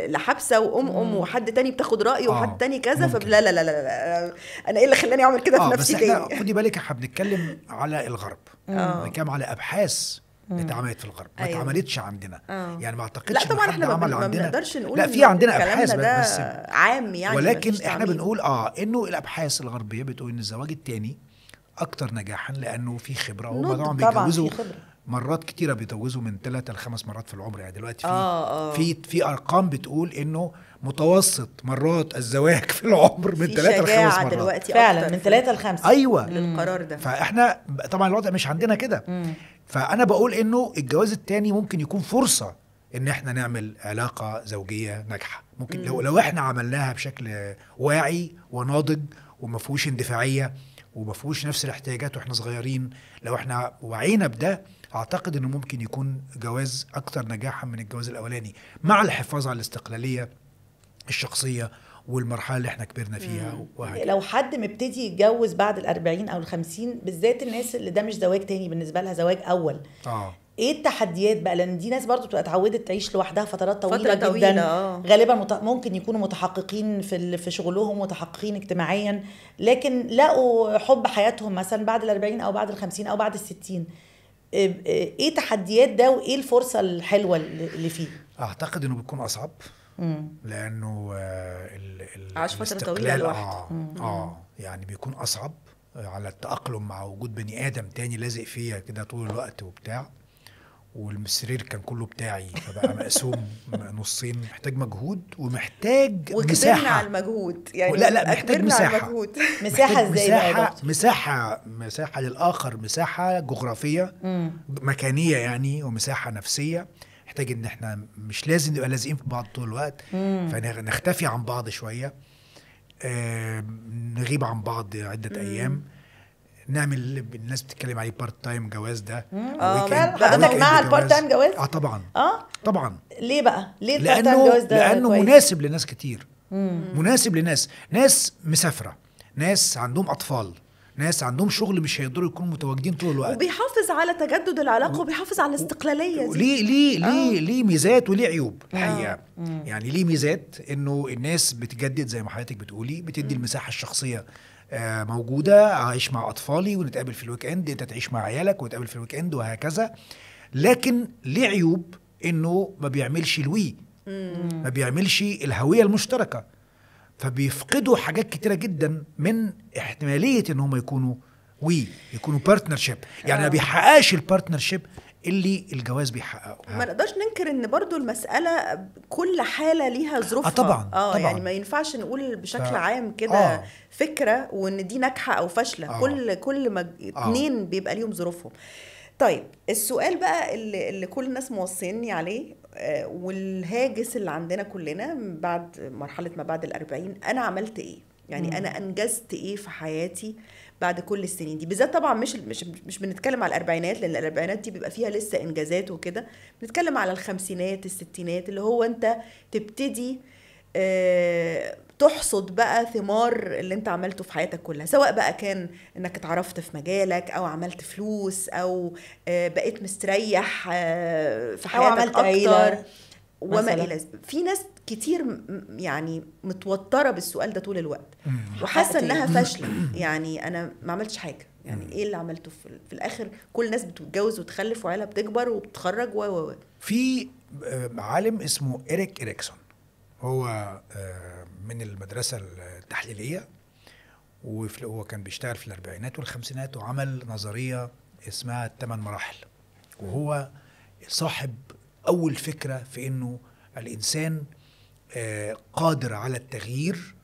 لحبسه وام وحد تاني بتاخد رايه وحد تاني كذا. فلا لا لا لا، انا ايه اللي خلاني اعمل كده في نفسي تاني؟ خدي بالك احنا بنتكلم على الغرب، بنتكلم على ابحاث اتعملت في الغرب، ما اتعملتش عندنا. يعني ما اعتقدش. لا طبعا احنا ما بنقدرش نقول لا، في عندنا ابحاث بس عام يعني، ولكن احنا بنقول انه الابحاث الغربية بتقول ان الزواج الثاني اكتر نجاحا لانه في خبره. هم طبعا بيتجوزوا مرات كتيرة، بيتجوزوا من 3 ل 5 مرات في العمر. يعني دلوقتي في في ارقام بتقول انه متوسط مرات الزواج في العمر من 3 ل 5 مرات دلوقتي. فعلا من 3 ل 5. ايوه للقرار ده. فاحنا طبعا الوضع مش عندنا كده. فانا بقول انه الجواز الثاني ممكن يكون فرصة ان احنا نعمل علاقة زوجيه ناجحة. ممكن لو احنا عملناها بشكل واعي وناضج وما فيهوش اندفاعيه وما فيهوش نفس الاحتياجات واحنا صغيرين، لو احنا وعينا بده اعتقد انه ممكن يكون جواز اكتر نجاحا من الجواز الاولاني، مع الحفاظ على الاستقلالية الشخصية والمرحلة اللي احنا كبرنا فيها. وهكذا. لو حد مبتدي يتجوز بعد ال40 او ال50، بالذات الناس اللي ده مش زواج تاني بالنسبة لها، زواج اول، ايه التحديات بقى؟ لان دي ناس برضو بتبقى اتعودت تعيش لوحدها فترات طويلة جدا. غالبا ممكن يكونوا متحققين في شغلهم، متحققين اجتماعيا، لكن لقوا حب حياتهم مثلا بعد ال40 او بعد ال50 او بعد ال60. ايه تحديات ده وايه الفرصة الحلوة اللي فيه؟ اعتقد انه بيكون اصعب لانه عاش فترة طويلة لوحده. يعني بيكون اصعب على التاقلم مع وجود بني ادم تاني لازق فيا كده طول الوقت وبتاع، والسرير كان كله بتاعي فبقى مقسوم نصين. محتاج مجهود ومحتاج مساحة. وكبرنا على المجهود يعني. لا محتاج مساحة. مساحة ازاي بقى؟ مساحة للاخر، مساحة جغرافية مكانيه يعني، ومساحة نفسية. محتاج ان احنا مش لازم نبقى لازقين في بعض طول الوقت، فنختفي عن بعض شوية، نغيب عن بعض عده ايام، نعمل اللي الناس بتتكلم عليه part time جواز ده. حضرتك مع ال part time جواز؟ طبعا. طبعا. ليه بقى؟ ليه ال part time جواز ده؟ لانه مناسب لناس كتير. مناسب لناس، ناس مسافرة، ناس عندهم اطفال، ناس عندهم شغل مش هيقدروا يكونوا متواجدين طول الوقت، وبيحافظ على تجدد العلاقة وبيحافظ على الاستقلالية دي. ليه ليه ليه ليه ميزات وليه عيوب الحقيقة. يعني ليه ميزات انه الناس بتجدد زي ما حضرتك بتقولي، بتدي المساحة الشخصية موجودة، اعيش مع اطفالي ونتقابل في ال weekend، انت تعيش مع عيالك ونتقابل في ال weekend وهكذا. لكن ليه عيوب انه ما بيعملش ال we، ما بيعملش الهوية المشتركة، فبيفقدوا حاجات كتيرة جدا من احتمالية ان هم يكونوا we، يكونوا partnership. يعني ما بيحققش ال partnership اللي الجواز بيحققه. ما نقدرش ننكر ان برضو المسألة كل حالة ليها ظروفها. طبعا طبعا. يعني ما ينفعش نقول بشكل عام كده فكرة وان دي ناجحة او فاشلة. كل ما اتنين بيبقى ليهم ظروفهم. طيب السؤال بقى اللي كل الناس موصيني عليه، والهاجس اللي عندنا كلنا بعد مرحلة ما بعد 40، أنا عملت إيه؟ يعني أنا أنجزت إيه في حياتي بعد كل السنين دي؟ بالذات طبعا مش بنتكلم على الأربعينات، لأن الأربعينات دي بيبقى فيها لسه إنجازات وكده، بنتكلم على الخمسينات الستينات، اللي هو أنت تبتدي تحصد بقى ثمار اللي انت عملته في حياتك كلها، سواء بقى كان انك اتعرفت في مجالك، او عملت فلوس، او بقيت مستريح في حياتك أو عملت اكتر وما الى ذلك. في ناس كتير يعني متوترة بالسؤال ده طول الوقت وحاسة انها فاشلة، يعني انا ما عملتش حاجة، يعني ايه اللي عملته في الاخر؟ كل الناس بتتجوز وتخلف وعيلة بتكبر وبتخرج و في عالم اسمه إريك إريكسون، هو من المدرسة التحليلية، وهو كان بيشتغل في الأربعينات والخمسينات، وعمل نظرية اسمها 8 مراحل، وهو صاحب أول فكرة في إنه الإنسان قادر على التغيير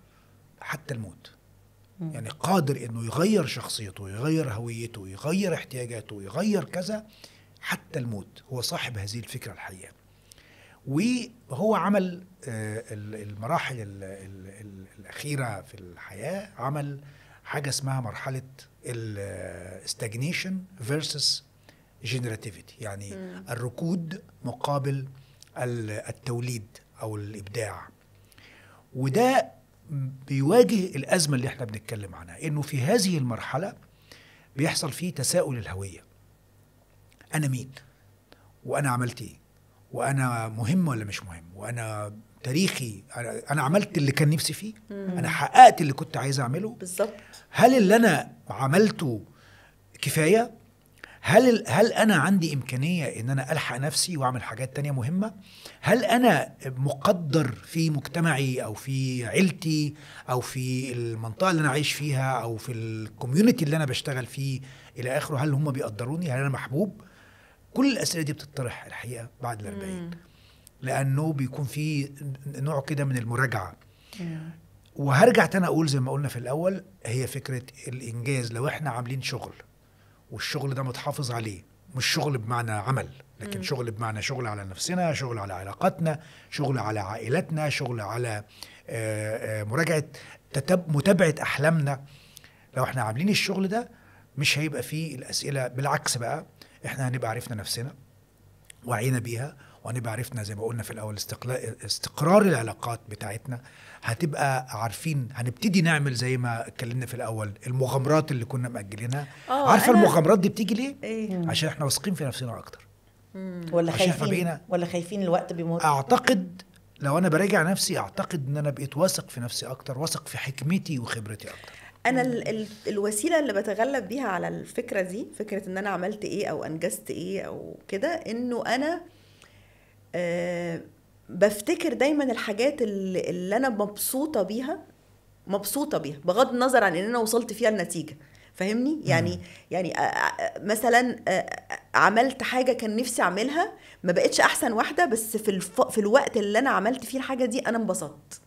حتى الموت. يعني قادر إنه يغير شخصيته، يغير هويته، يغير احتياجاته، يغير كذا حتى الموت. هو صاحب هذه الفكرة الحقيقة. وهو عمل المراحل الأخيرة في الحياة، عمل حاجة اسمها مرحلة ال stagnation versus generativity، يعني الركود مقابل التوليد أو الإبداع. وده بيواجه الأزمة اللي احنا بنتكلم عنها، إنه في هذه المرحلة بيحصل فيه تساؤل الهوية، أنا مين؟ وأنا عملت إيه؟ وأنا مهم ولا مش مهم؟ وأنا تاريخي، أنا عملت اللي كان نفسي فيه؟ أنا حققت اللي كنت عايز أعمله؟ بالظبط. هل اللي أنا عملته كفاية؟ هل أنا عندي إمكانية إن أنا ألحق نفسي وأعمل حاجات تانية مهمة؟ هل أنا مقدر في مجتمعي أو في عيلتي أو في المنطقة اللي أنا عايش فيها أو في ال community اللي أنا بشتغل فيه إلى آخره؟ هل هم بيقدروني؟ هل أنا محبوب؟ كل الأسئلة دي بتطرح الحقيقة بعد 40، لأنه بيكون في نوع كده من المراجعة. وهرجع تاني أقول زي ما قلنا في الأول، هي فكرة الإنجاز. لو إحنا عاملين شغل والشغل ده متحافظ عليه، مش شغل بمعنى عمل، لكن شغل بمعنى شغل على نفسنا، شغل على علاقاتنا، شغل على عائلتنا، شغل على مراجعة متابعة أحلامنا. لو احنا عاملين الشغل ده مش هيبقى فيه الأسئلة. بالعكس بقى، احنا هنبقى عرفنا نفسنا وعينا بيها، وهنبقى عرفنا زي ما قلنا في الأول استقرار العلاقات بتاعتنا، هتبقى عارفين، هنبتدي نعمل زي ما اتكلمنا في الأول المغامرات اللي كنا مأجلينها. عارفة المغامرات دي بتيجي ليه؟ إيه؟ عشان احنا واثقين في نفسنا أكتر. ولا خايفين، ولا خايفين الوقت بيمر. أعتقد لو أنا براجع نفسي، أعتقد إن أنا بقيت واثق في نفسي أكتر، واثق في حكمتي وخبرتي أكتر. أنا الوسيلة اللي بتغلب بيها على الفكرة دي، فكرة إن أنا عملت إيه أو أنجزت إيه أو كده، إنه أنا بفتكر دايما الحاجات اللي أنا مبسوطة بيها، مبسوطة بيها بغض النظر عن إن أنا وصلت فيها النتيجة. فاهمني؟ يعني مثلا عملت حاجة كان نفسي أعملها، ما بقتش أحسن واحدة، بس في الوقت اللي أنا عملت فيه الحاجة دي أنا انبسطت،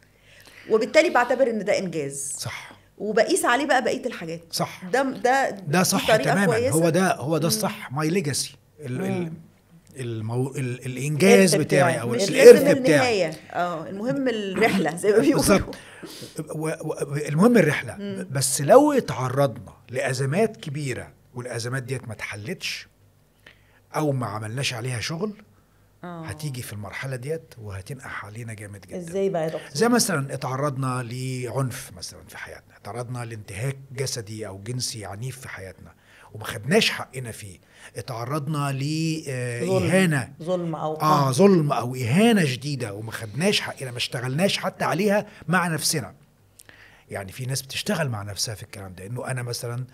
وبالتالي بعتبر إن ده إنجاز. صح. وبقيس عليه بقى بقية الحاجات. صح. ده صح تماما. هو ده الصح. my legacy، الانجاز بتاعي او الارث بتاعي. المهم الرحلة زي ما بيقولوا. بالظبط، المهم الرحلة. بس لو اتعرضنا لازمات كبيرة والازمات ديت ما اتحلتش او ما عملناش عليها شغل، هتيجي في المرحلة ديت وهتنقح علينا جامد جدا. ازاي بقى يا دكتور؟ زي مثلا اتعرضنا لعنف مثلا في حياتنا، اتعرضنا لانتهاك جسدي او جنسي عنيف في حياتنا وما خدناش حقنا فيه، اتعرضنا لإهانة، ظلم او ظلم او إهانة شديدة وما خدناش حقنا، ما اشتغلناش حتى عليها مع نفسنا. يعني في ناس بتشتغل مع نفسها في الكلام ده، انه انا مثلا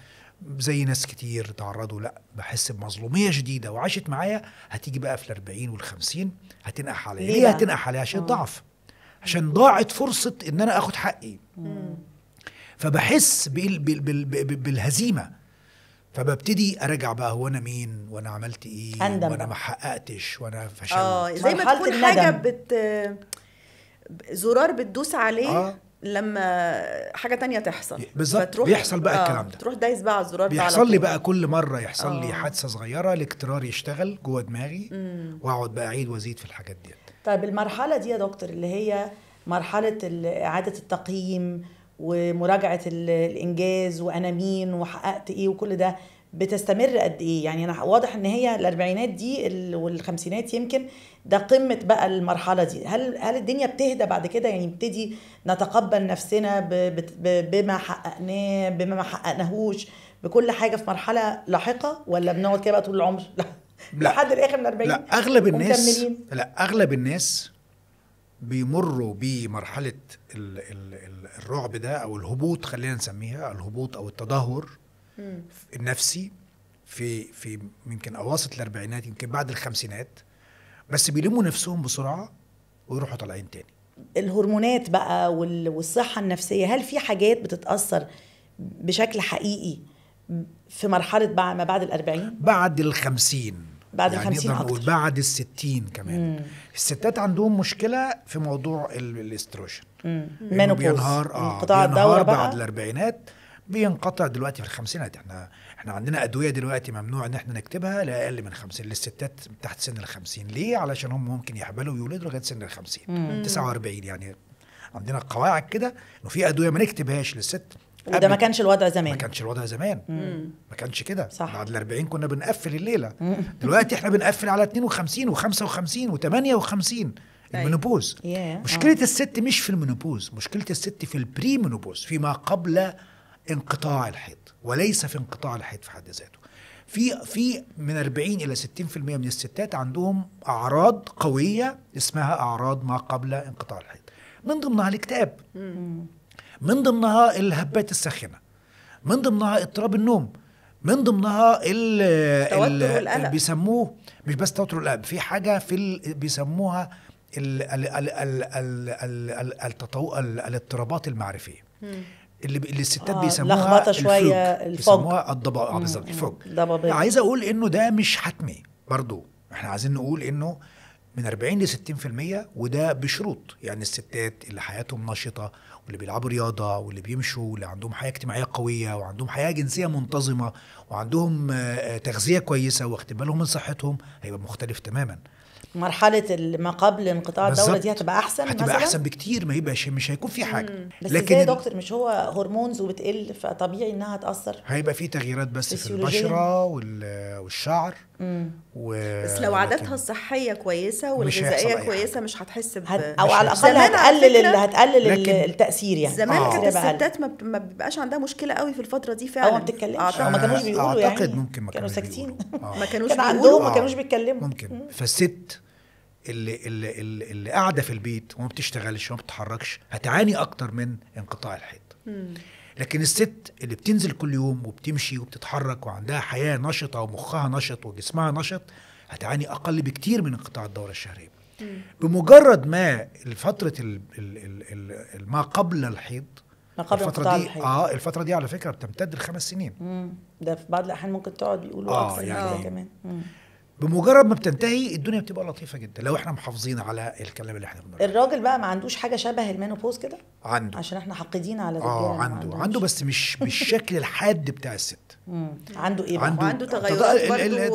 زي ناس كتير تعرضوا، لا بحس بمظلومية شديدة وعاشت معايا. هتيجي بقى في 40 وال50 هتنقح عليا. ليه هتنقح عليا؟ عشان ضعف، عشان ضاعت فرصة ان انا اخد حقي. فبحس بالهزيمة، فببتدي اراجع بقى، هو انا مين، وانا عملت ايه، وانا ما حققتش، وانا فشلت. زي ما تكون حاجة زرار بتدوس عليه لما حاجة تانية تحصل. بالظبط، بيحصل بقى الكلام ده، تروح دايس بقى على الزرار ده. بيحصل لي بقى كل مرة يحصل لي حادثه صغيرة، الاكترار يشتغل جوه دماغي، واقعد بقى اعيد وازيد في الحاجات دي. طيب المرحلة دي يا دكتور اللي هي مرحلة اعاده التقييم ومراجعة الانجاز وانا مين وحققت ايه وكل ده، بتستمر قد ايه؟ يعني انا واضح ان هي الاربعينات دي والخمسينات يمكن ده قمة بقى المرحلة دي. هل الدنيا بتهدى بعد كده؟ يعني نبتدي نتقبل نفسنا بما حققناه بما ما حققناهوش بكل حاجة في مرحلة لاحقة، ولا بنقعد كده بقى طول العمر لحد الاخر من 40؟ لا، اغلب الناس، لا اغلب الناس بيمروا بمرحلة الرعب ده او الهبوط، خلينا نسميها الهبوط او التدهور النفسي في يمكن اواسط الاربعينات، يمكن بعد الخمسينات، بس بيلموا نفسهم بسرعة ويروحوا طالعين تاني. الهرمونات بقى والصحة النفسية، هل في حاجات بتتاثر بشكل حقيقي في مرحلة ما بعد الأربعين؟ بعد الخمسين، بعد يعني الخمسين أكتر، بعد الستين كمان. الستات عندهم مشكلة في موضوع الاستروجين، بينهار انقطاع الدورة بقى بعد الأربعينات، بينقطع دلوقتي في الخمسينات. احنا عندنا ادوية دلوقتي ممنوع ان احنا نكتبها لاقل من 50 للستات تحت سن ال50. ليه؟ علشان هم ممكن يحبلوا ويولدوا لغاية سن ال50، 49. يعني عندنا قواعد كده انه في ادوية ما نكتبهاش للست. وده ما كانش الوضع زمان، ما كانش الوضع زمان، ما كانش كده. بعد ال40 كنا بنقفل الليلة. دلوقتي احنا بنقفل على 52 و55 و58 ال menopause. مشكلة الست مش في ال menopause، مشكلة الست في ال pre-menopause، فيما قبل انقطاع الحيض، وليس في انقطاع الحيض في حد ذاته. في من 40 الى 60% من الستات عندهم اعراض قوية اسمها اعراض ما قبل انقطاع الحيض، من ضمنها الاكتئاب، من ضمنها الهبات الساخنة، من ضمنها اضطراب النوم، من ضمنها اللي بيسموه مش بس توتر القلق، في حاجة في بيسموها الاضطرابات المعرفيه اللي الستات بيسموها لخبطة شوية، ال fog، بيسموها الضباب. بالظبط، ال fog. عايز اقول انه ده مش حتمي برضو، احنا عايزين نقول انه من 40 ل 60%، وده بشروط. يعني الستات اللي حياتهم نشطة واللي بيلعبوا رياضة واللي بيمشوا واللي عندهم حياة اجتماعية قوية وعندهم حياة جنسية منتظمة وعندهم تغذية كويسة واخدين بالهم من صحتهم، هيبقى مختلف تماما. مرحلة ما قبل انقطاع الدورة دي هتبقى احسن، هتبقى احسن بكتير، ما يبقاش مش هيكون في حاجة. بس ازاي يا دكتور؟ مش هو hormones وبتقل، فطبيعي انها تاثر. هيبقى في تغييرات بس في البشرة والشعر بس لو عاداتها الصحية كويسة والغذائيه كويسة مش هتحس او على الاقل هتقلل التاثير. يعني زمان كانت الستات ما بيبقاش عندها مشكلة قوي في الفترة دي فعلا، او ما بتتكلمش، او ما كانوش بيقولوا، يعني اعتقد ممكن ما كانوا ساكتين، ما كانوش كان عندهم، ما كانوش بيتكلموا ممكن. فالست اللي قاعدة في البيت وما بتشتغلش وما بتتحركش هتعاني اكتر من انقطاع الحيض. لكن الست اللي بتنزل كل يوم وبتمشي وبتتحرك وعندها حياة نشطة ومخها نشط وجسمها نشط هتعاني اقل بكتير من انقطاع الدورة الشهرية. بمجرد ما الفترة ما قبل الحيض، ما قبل الفترة دي، الفترة دي على فكرة بتمتد ل5 سنين. ده في بعض الاحيان ممكن تقعد بيقولوا اكثر من كده كمان. بمجرد ما بتنتهي الدنيا بتبقى لطيفة جدا لو احنا محافظين على الكلام اللي احنا بنقوله. الراجل بقى ما عندوش حاجة شبه ال menopause كده؟ عنده، عشان احنا حاقدين على الرجالة. عنده بس مش بالشكل الحاد بتاع الست. عنده ايه بقى؟ عنده تغيرات برضه،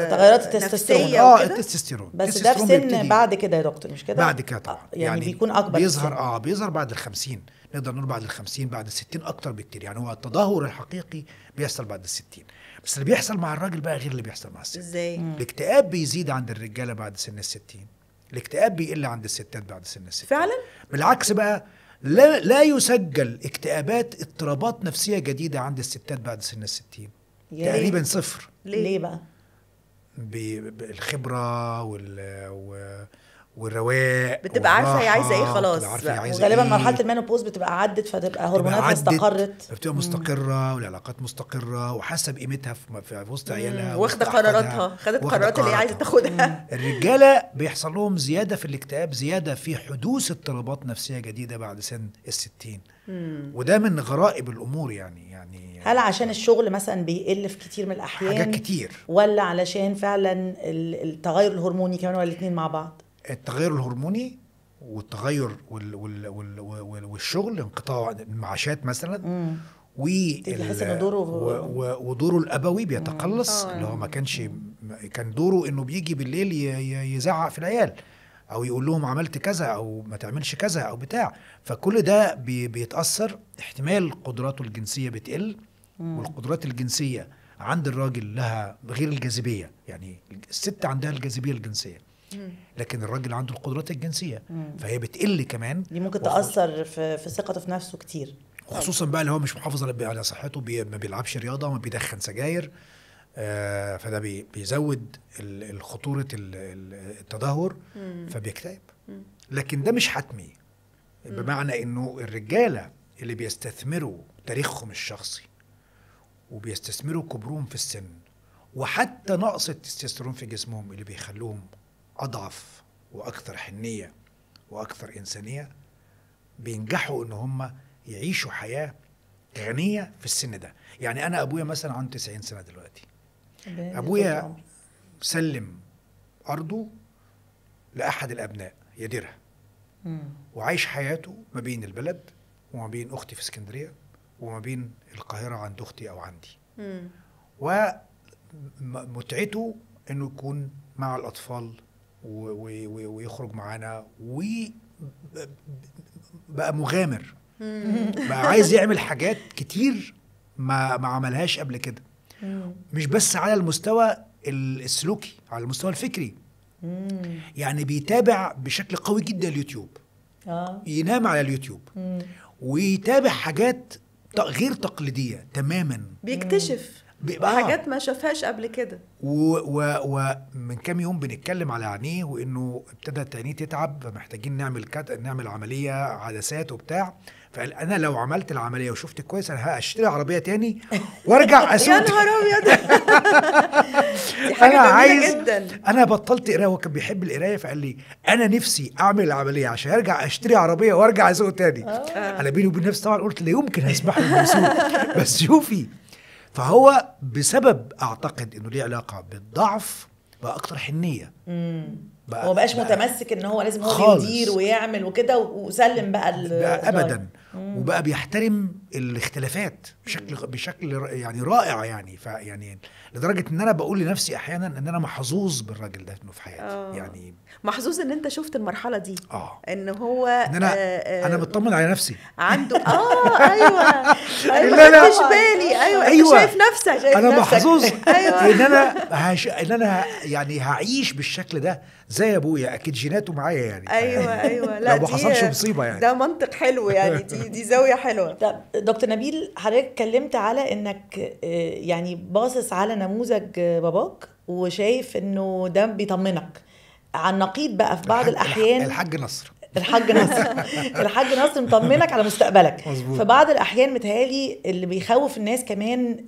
تغيرات التستوستيرون. التستوستيرون بس ده في سن بعد كده يا دكتور، مش كده؟ بعد كده طبعا، يعني بيكون اكبر، بيظهر بيظهر بعد ال50، نقدر نقول بعد ال50، بعد ال60 اكتر بكتير. يعني هو التدهور الحقيقي بيحصل بعد ال60، بس اللي بيحصل مع الراجل بقى غير اللي بيحصل مع الست. ازاي؟ الاكتئاب بيزيد عند الرجالة بعد سن ال60، الاكتئاب بيقل عند الستات بعد سن ال60. فعلا؟ بالعكس بقى، لا يسجل اكتئابات، اضطرابات نفسية جديدة عند الستات بعد سن ال60 تقريبا صفر. ليه بقى؟ بالخبرة والرواق، بتبقى عارفه هي عايزه ايه خلاص. وغالبا مرحلة ال menopause بتبقى عدت، فتبقى هرموناتها استقرت، بتبقى مستقره والعلاقات مستقره وحاسه بقيمتها في وسط عيالها، واخده قراراتها، خدت قرارات اللي هي عايزه تاخدها. الرجالة بيحصل لهم زيادة في الاكتئاب، زيادة في حدوث اضطرابات نفسية جديدة بعد سن 60. وده من غرائب الامور يعني هل عشان الشغل مثلا بيقل في كتير من الاحيان، حاجات كتير، ولا علشان فعلا التغير الهرموني كمان، ولا الاثنين مع بعض؟ التغير الهرموني والتغير والشغل، انقطاع المعاشات مثلا، ودوره الابوي بيتقلص. اللي هو ما كانش، كان دوره انه بيجي بالليل يزعق في العيال او يقول لهم عملت كذا او ما تعملش كذا او بتاع، فكل ده بيتاثر. احتمال قدراته الجنسية بتقل، والقدرات الجنسية عند الراجل لها غير الجاذبية، يعني الست عندها الجاذبية الجنسية، لكن الراجل عنده القدرات الجنسية، فهي بتقل كمان. دي ممكن تاثر في ثقته في نفسه كتير، خصوصا بقى اللي هو مش محافظ على صحته، ما بيلعبش رياضة، ما بيدخن سجاير، فده بيزود الخطورة التدهور، فبيكتئب. لكن ده مش حتمي، بمعنى انه الرجالة اللي بيستثمروا تاريخهم الشخصي وبيستثمروا كبرهم في السن وحتى نقص التستوستيرون في جسمهم اللي بيخلوهم أضعف وأكثر حنية وأكثر إنسانية، بينجحوا إن هم يعيشوا حياة غنية في السن ده. يعني أنا أبويا مثلا عنده 90 سنة دلوقتي، أبويا سلم أرضه لأحد الأبناء يديرها، وعايش حياته ما بين البلد وما بين أختي في اسكندرية وما بين القاهرة عند أختي أو عندي. ومتعته إنه يكون مع الأطفال ويخرج معانا، وبقى مغامر، بقى عايز يعمل حاجات كتير ما عملهاش قبل كده، مش بس على المستوى السلوكي، على المستوى الفكري. يعني بيتابع بشكل قوي جدا اليوتيوب، ينام على اليوتيوب ويتابع حاجات غير تقليدية تماما، بيكتشف حاجات ما شافهاش قبل كده. ومن كام يوم بنتكلم على عينيه وانه ابتدت عينيه تتعب، فمحتاجين نعمل عملية عدسات وبتاع. فقال انا لو عملت العملية وشفت كويس انا هشتري عربية تاني وارجع اسوق. يا نهار ابيض. دي حاجة جميلة جدا. انا بطلت قرايه، هو كان بيحب القراية، فقال لي انا نفسي اعمل العملية عشان ارجع اشتري عربية وارجع اسوق تاني. انا بيني وبين نفسي طبعا قلت لا يمكن هسمح له بالسوق، بس شوفي. فهو بسبب اعتقد انه ليه علاقة بالضعف بقى اكتر حنيه، هو بقاش متمسك ان هو لازم هو يدير ويعمل وكده، وسلم بقى ابدا، وبقى بيحترم الاختلافات بشكل يعني رائع، يعني فيعني لدرجة ان انا بقول لنفسي احيانا ان انا محظوظ بالراجل ده انه في حياتي. يعني محظوظ ان انت شفت المرحلة دي، ان هو إن انا مطمن على نفسي عنده. ايوه ايوه، مش بالي. ايوه انت شايف نفسك، شايف انا نفسك. محظوظ. أيوة. ان انا ان انا يعني هعيش بالشكل ده زي ابويا، اكيد جيناته معايا يعني. ايوه ايوه، لا لو ما حصلش مصيبة يعني. ده منطق حلو يعني، دي زاوية حلوة. طب دكتور نبيل، حضرتك اتكلمت على انك يعني باصص على نموذج باباك وشايف انه ده بيطمنك، على النقيض بقى في بعض الاحيان الحاج نصر الحاج نصر الحاج نصر مطمنك على مستقبلك. مظبوط. فبعض الاحيان متهيألي اللي بيخوف الناس كمان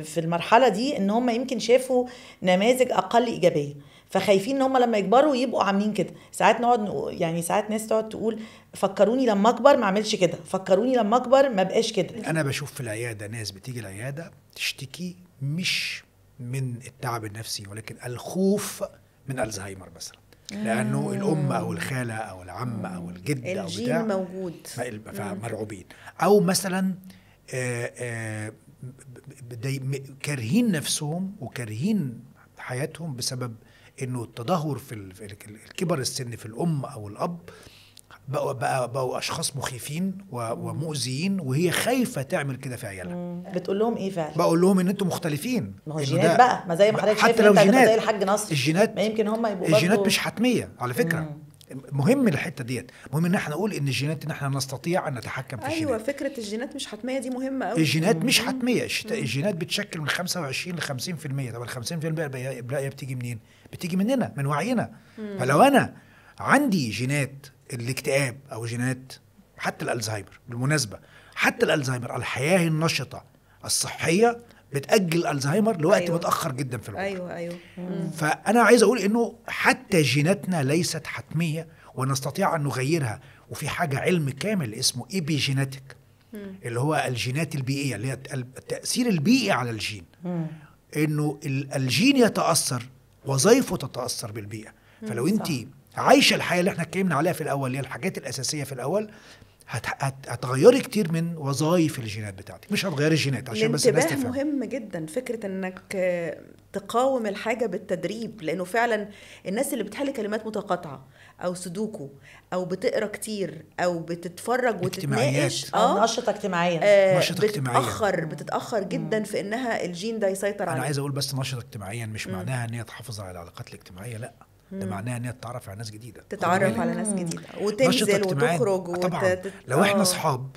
في المرحلة دي ان هم يمكن شافوا نماذج اقل ايجابية، فخايفين ان هم لما يكبروا يبقوا عاملين كده. ساعات نقعد يعني ساعات ناس تقعد تقول فكروني لما اكبر ما اعملش كده، فكروني لما اكبر ما بقاش كده. انا بشوف في العيادة ناس بتيجي العيادة تشتكي مش من التعب النفسي ولكن الخوف من الزهايمر مثلا، لانه الام او الخالة او العم او الجد او بتاع الجين موجود، فمرعوبين. او مثلا كارهين نفسهم وكارهين حياتهم بسبب انه التدهور في الكبر السن في الام او الاب، بقوا اشخاص مخيفين ومؤذيين، وهي خايفة تعمل كده في عيالها. بتقول لهم ايه فعلا؟ بقول لهم ان انتم مختلفين. ما هو الجينات بقى، ما زي ما حضرتك شايف انت زي الحاج نصر، الجينات ما يمكن هم يبقوا الجينات مش حتمية على فكرة. مهم الحتة ديت، مهم ان احنا نقول ان الجينات، ان احنا نستطيع ان نتحكم في الجينات. ايوه، فكرة الجينات مش حتمية دي مهمة قوي. الجينات مش حتمية، الجينات بتشكل من 25 ل 50%. طب ال 50% الباقية بتيجي منين؟ بتيجي مننا، من وعينا. فلو انا عندي جينات الاكتئاب او جينات حتى الالزهايمر، بالمناسبة حتى الالزهايمر الحياة النشطه الصحية بتاجل الالزهايمر لوقت متاخر جدا في العمر. ايوه. فانا عايز اقول انه حتى جيناتنا ليست حتمية ونستطيع ان نغيرها. وفي حاجة علم كامل اسمه epigenetic، اللي هو الجينات البيئية، اللي هي التاثير البيئي على الجين. انه الجين يتاثر، وظائفه تتاثر بالبيئة. فلو انت عايشه الحياة اللي احنا اتكلمنا عليها في الاول، اللي هي الحاجات الاساسية في الاول، هتغيري كتير من وظائف الجينات بتاعتك. مش هتغيري الجينات عشان بس الناس تفهم. مهم جدا فكرة انك تقاوم الحاجة بالتدريب، لانه فعلا الناس اللي بتحل كلمات متقاطعه او سودوكو او بتقرا كتير او بتتفرج وتتناقش، نشطة اجتماعيا، نشطة اجتماعيا بتتاخر جدا في انها الجين ده يسيطر عليها. انا عايز اقول بس نشطة اجتماعيا مش معناها ان هي تحافظ على العلاقات الاجتماعية، لا، ده معناها ان هي تتعرف على ناس جديدة، تتعرف على ناس جديدة وتنزل وتخرج. طبعا لو احنا اصحاب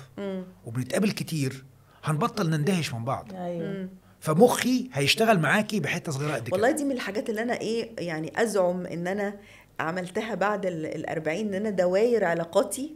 وبنتقابل كتير هنبطل نندهش من بعض. ايوه. فمخي هيشتغل معاكي بحته صغيرة قد كده. والله دي من الحاجات اللي انا يعني ازعم ان انا عملتها بعد ال40، ان انا دواير علاقاتي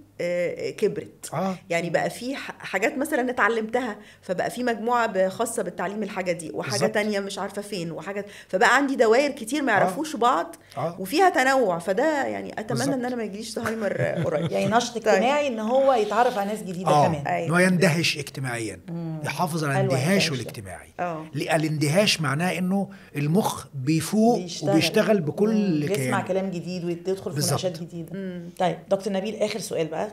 كبرت. يعني بقى في حاجات مثلا اتعلمتها، فبقى في مجموعة خاصة بالتعليم الحاجة دي، وحاجه بالزبط. تانية مش عارفه فين، وحاجه، فبقى عندي دواير كتير ما يعرفوش بعض. وفيها تنوع. فده يعني اتمنى بالزبط. ان انا ما يجيليش زهايمر قريب. يعني نشط اجتماعي، ان هو يتعرف على ناس جديدة كمان. ان هو يندهش اجتماعيا، يحافظ على اندهاشه الاجتماعي. الاندهاش معناه انه المخ بيفوق وبيشتغل بكل كيان، يسمع كلام جديد ويدخل في مناقشات جديدة. طيب دكتور نبيل، اخر سؤال بقى،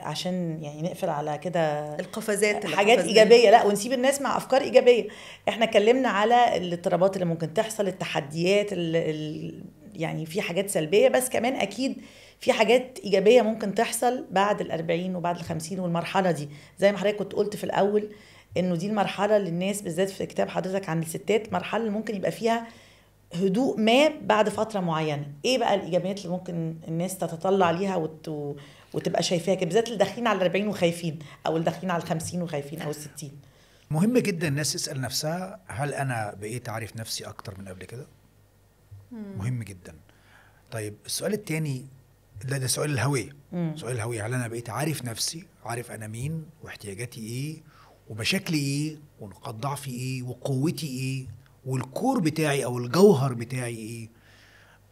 عشان يعني نقفل على كده القفزات، حاجات ايجابية، لا ونسيب الناس مع افكار ايجابية. احنا اتكلمنا على الاضطرابات اللي ممكن تحصل، التحديات، يعني في حاجات سلبية، بس كمان اكيد في حاجات ايجابية ممكن تحصل بعد ال40 وبعد ال50 والمرحلة دي. زي ما حضرتك كنت قلت في الاول انه دي المرحلة اللي الناس بالذات في كتاب حضرتك عن الستات، مرحلة اللي ممكن يبقى فيها هدوء ما بعد فترة معينة. ايه بقى الايجابيات اللي ممكن الناس تتطلع ليها وتبقى شايفاها كده، بالذات اللي داخلين على 40 وخايفين، او اللي داخلين على 50 وخايفين، او 60؟ مهم جدا الناس تسال نفسها، هل انا بقيت عارف نفسي اكتر من قبل كده؟ مهم جدا. طيب السؤال الثاني، ده سؤال الهوية. سؤال الهوية، هل انا بقيت عارف نفسي، عارف انا مين واحتياجاتي ايه ومشاكلي ايه ونقاط ضعفي ايه وقوتي ايه والكور بتاعي او الجوهر بتاعي ايه؟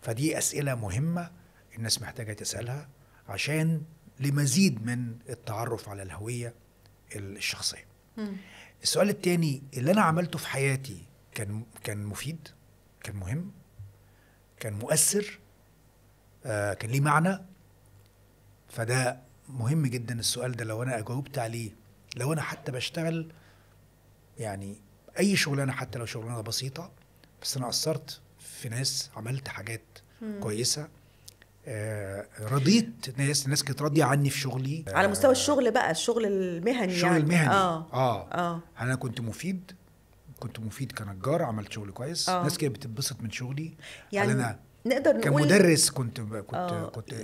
فدي اسئلة مهمة الناس محتاجه تسالها عشان لمزيد من التعرف على الهوية الشخصية. السؤال الثاني، اللي انا عملته في حياتي كان مفيد، كان مهم، كان مؤثر، كان ليه معنى؟ فده مهم جدا السؤال ده. لو انا جاوبت عليه، لو انا حتى بشتغل يعني اي شغلانة، حتى لو شغلانة بسيطة، بس انا اثرت في ناس، عملت حاجات كويسة، رضيت ناس، الناس كانت راضية عني في شغلي. على مستوى الشغل بقى، الشغل المهني. الشغل يعني المهني. انا كنت مفيد، كنت مفيد كنجار، عملت شغل كويس. ناس كانت بتتبسط من شغلي. يعني انا نقدر نقول كمدرس كنت كنت كنت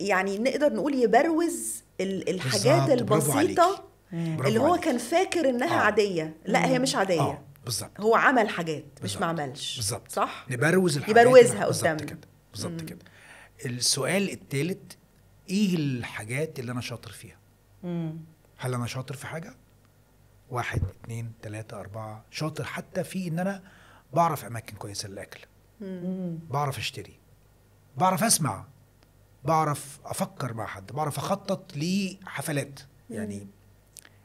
يعني نقدر نقول يبروز الحاجات البسيطة اللي هو كان فاكر انها عادية. لا هي مش عادية. بالظبط. هو عمل حاجات مش ما عملش. بالظبط. صح، نبروز الحاجات، يبروزها قدامنا. بالظبط كده، بالظبط كده. السؤال الثالث، ايه الحاجات اللي انا شاطر فيها؟ هل انا شاطر في حاجة؟ 1 2 3 4 شاطر حتى في ان انا بعرف اماكن كويسة للاكل، بعرف اشتري، بعرف اسمع، بعرف افكر مع حد، بعرف اخطط لحفلات. يعني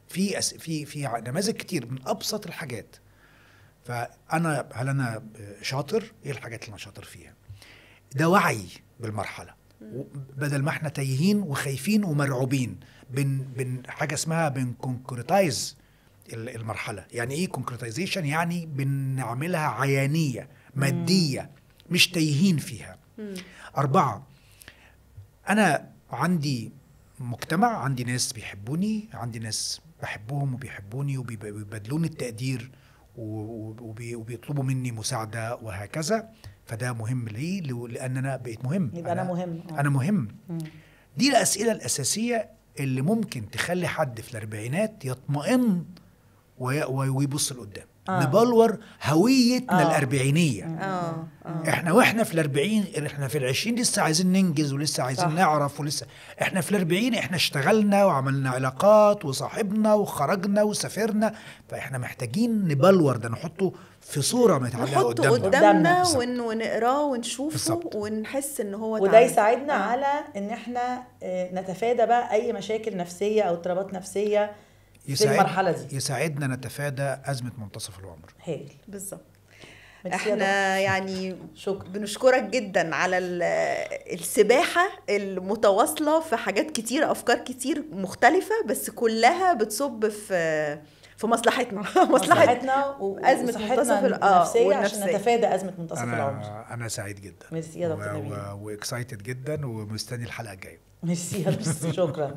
في في في نماذج كتير من ابسط الحاجات. فانا هل انا شاطر؟ ايه الحاجات اللي انا شاطر فيها؟ ده وعي بالمرحلة، بدل ما احنا تايهين وخايفين ومرعوبين. بن حاجة اسمها بن concretize المرحلة. يعني ايه concretization؟ يعني بنعملها عيانيه مادية، مش تايهين فيها. 4، انا عندي مجتمع، عندي ناس بيحبوني، عندي ناس بحبهم وبيحبوني وبيبادلوني التقدير وبيطلبوا مني مساعدة وهكذا. فده مهم ليه؟ لأن أنا بقيت مهم. يبقى أنا مهم. أنا مهم. دي الأسئلة الأساسية اللي ممكن تخلي حد في الأربعينات يطمئن ويبص لقدام. نبلور هويتنا الأربعينية. احنا واحنا في الأربعين، احنا في العشرين لسه عايزين ننجز ولسه عايزين صح. نعرف، ولسه احنا في الأربعين احنا اشتغلنا وعملنا علاقات وصاحبنا وخرجنا وسافرنا، فاحنا محتاجين نبلور ده، نحطه في صورة متعلقة نحطه قدامنا قدامنا بالظبط. ونقراه ونشوفه بالظبط. ونحس ان هو وده اتعمل. يساعدنا على ان احنا نتفادى بقى اي مشاكل نفسية او اضطرابات نفسية في المرحلة دي. يساعدنا نتفادى أزمة منتصف العمر. هايل. بالظبط. ميرسي يا دكتور. احنا يعني شكرا. بنشكرك جدا على السباحة المتواصلة في حاجات كتير، أفكار كتير مختلفة، بس كلها بتصب في مصلحتنا، مصلحتنا أزمة وصحتنا منتصف النفسية عشان والنفسية. نتفادى أزمة منتصف العمر. أنا سعيد جدا. ميرسي يا دكتور نبيل. و excited جدا ومستني الحلقة الجاية. ميرسي يا دكتور. شكرا.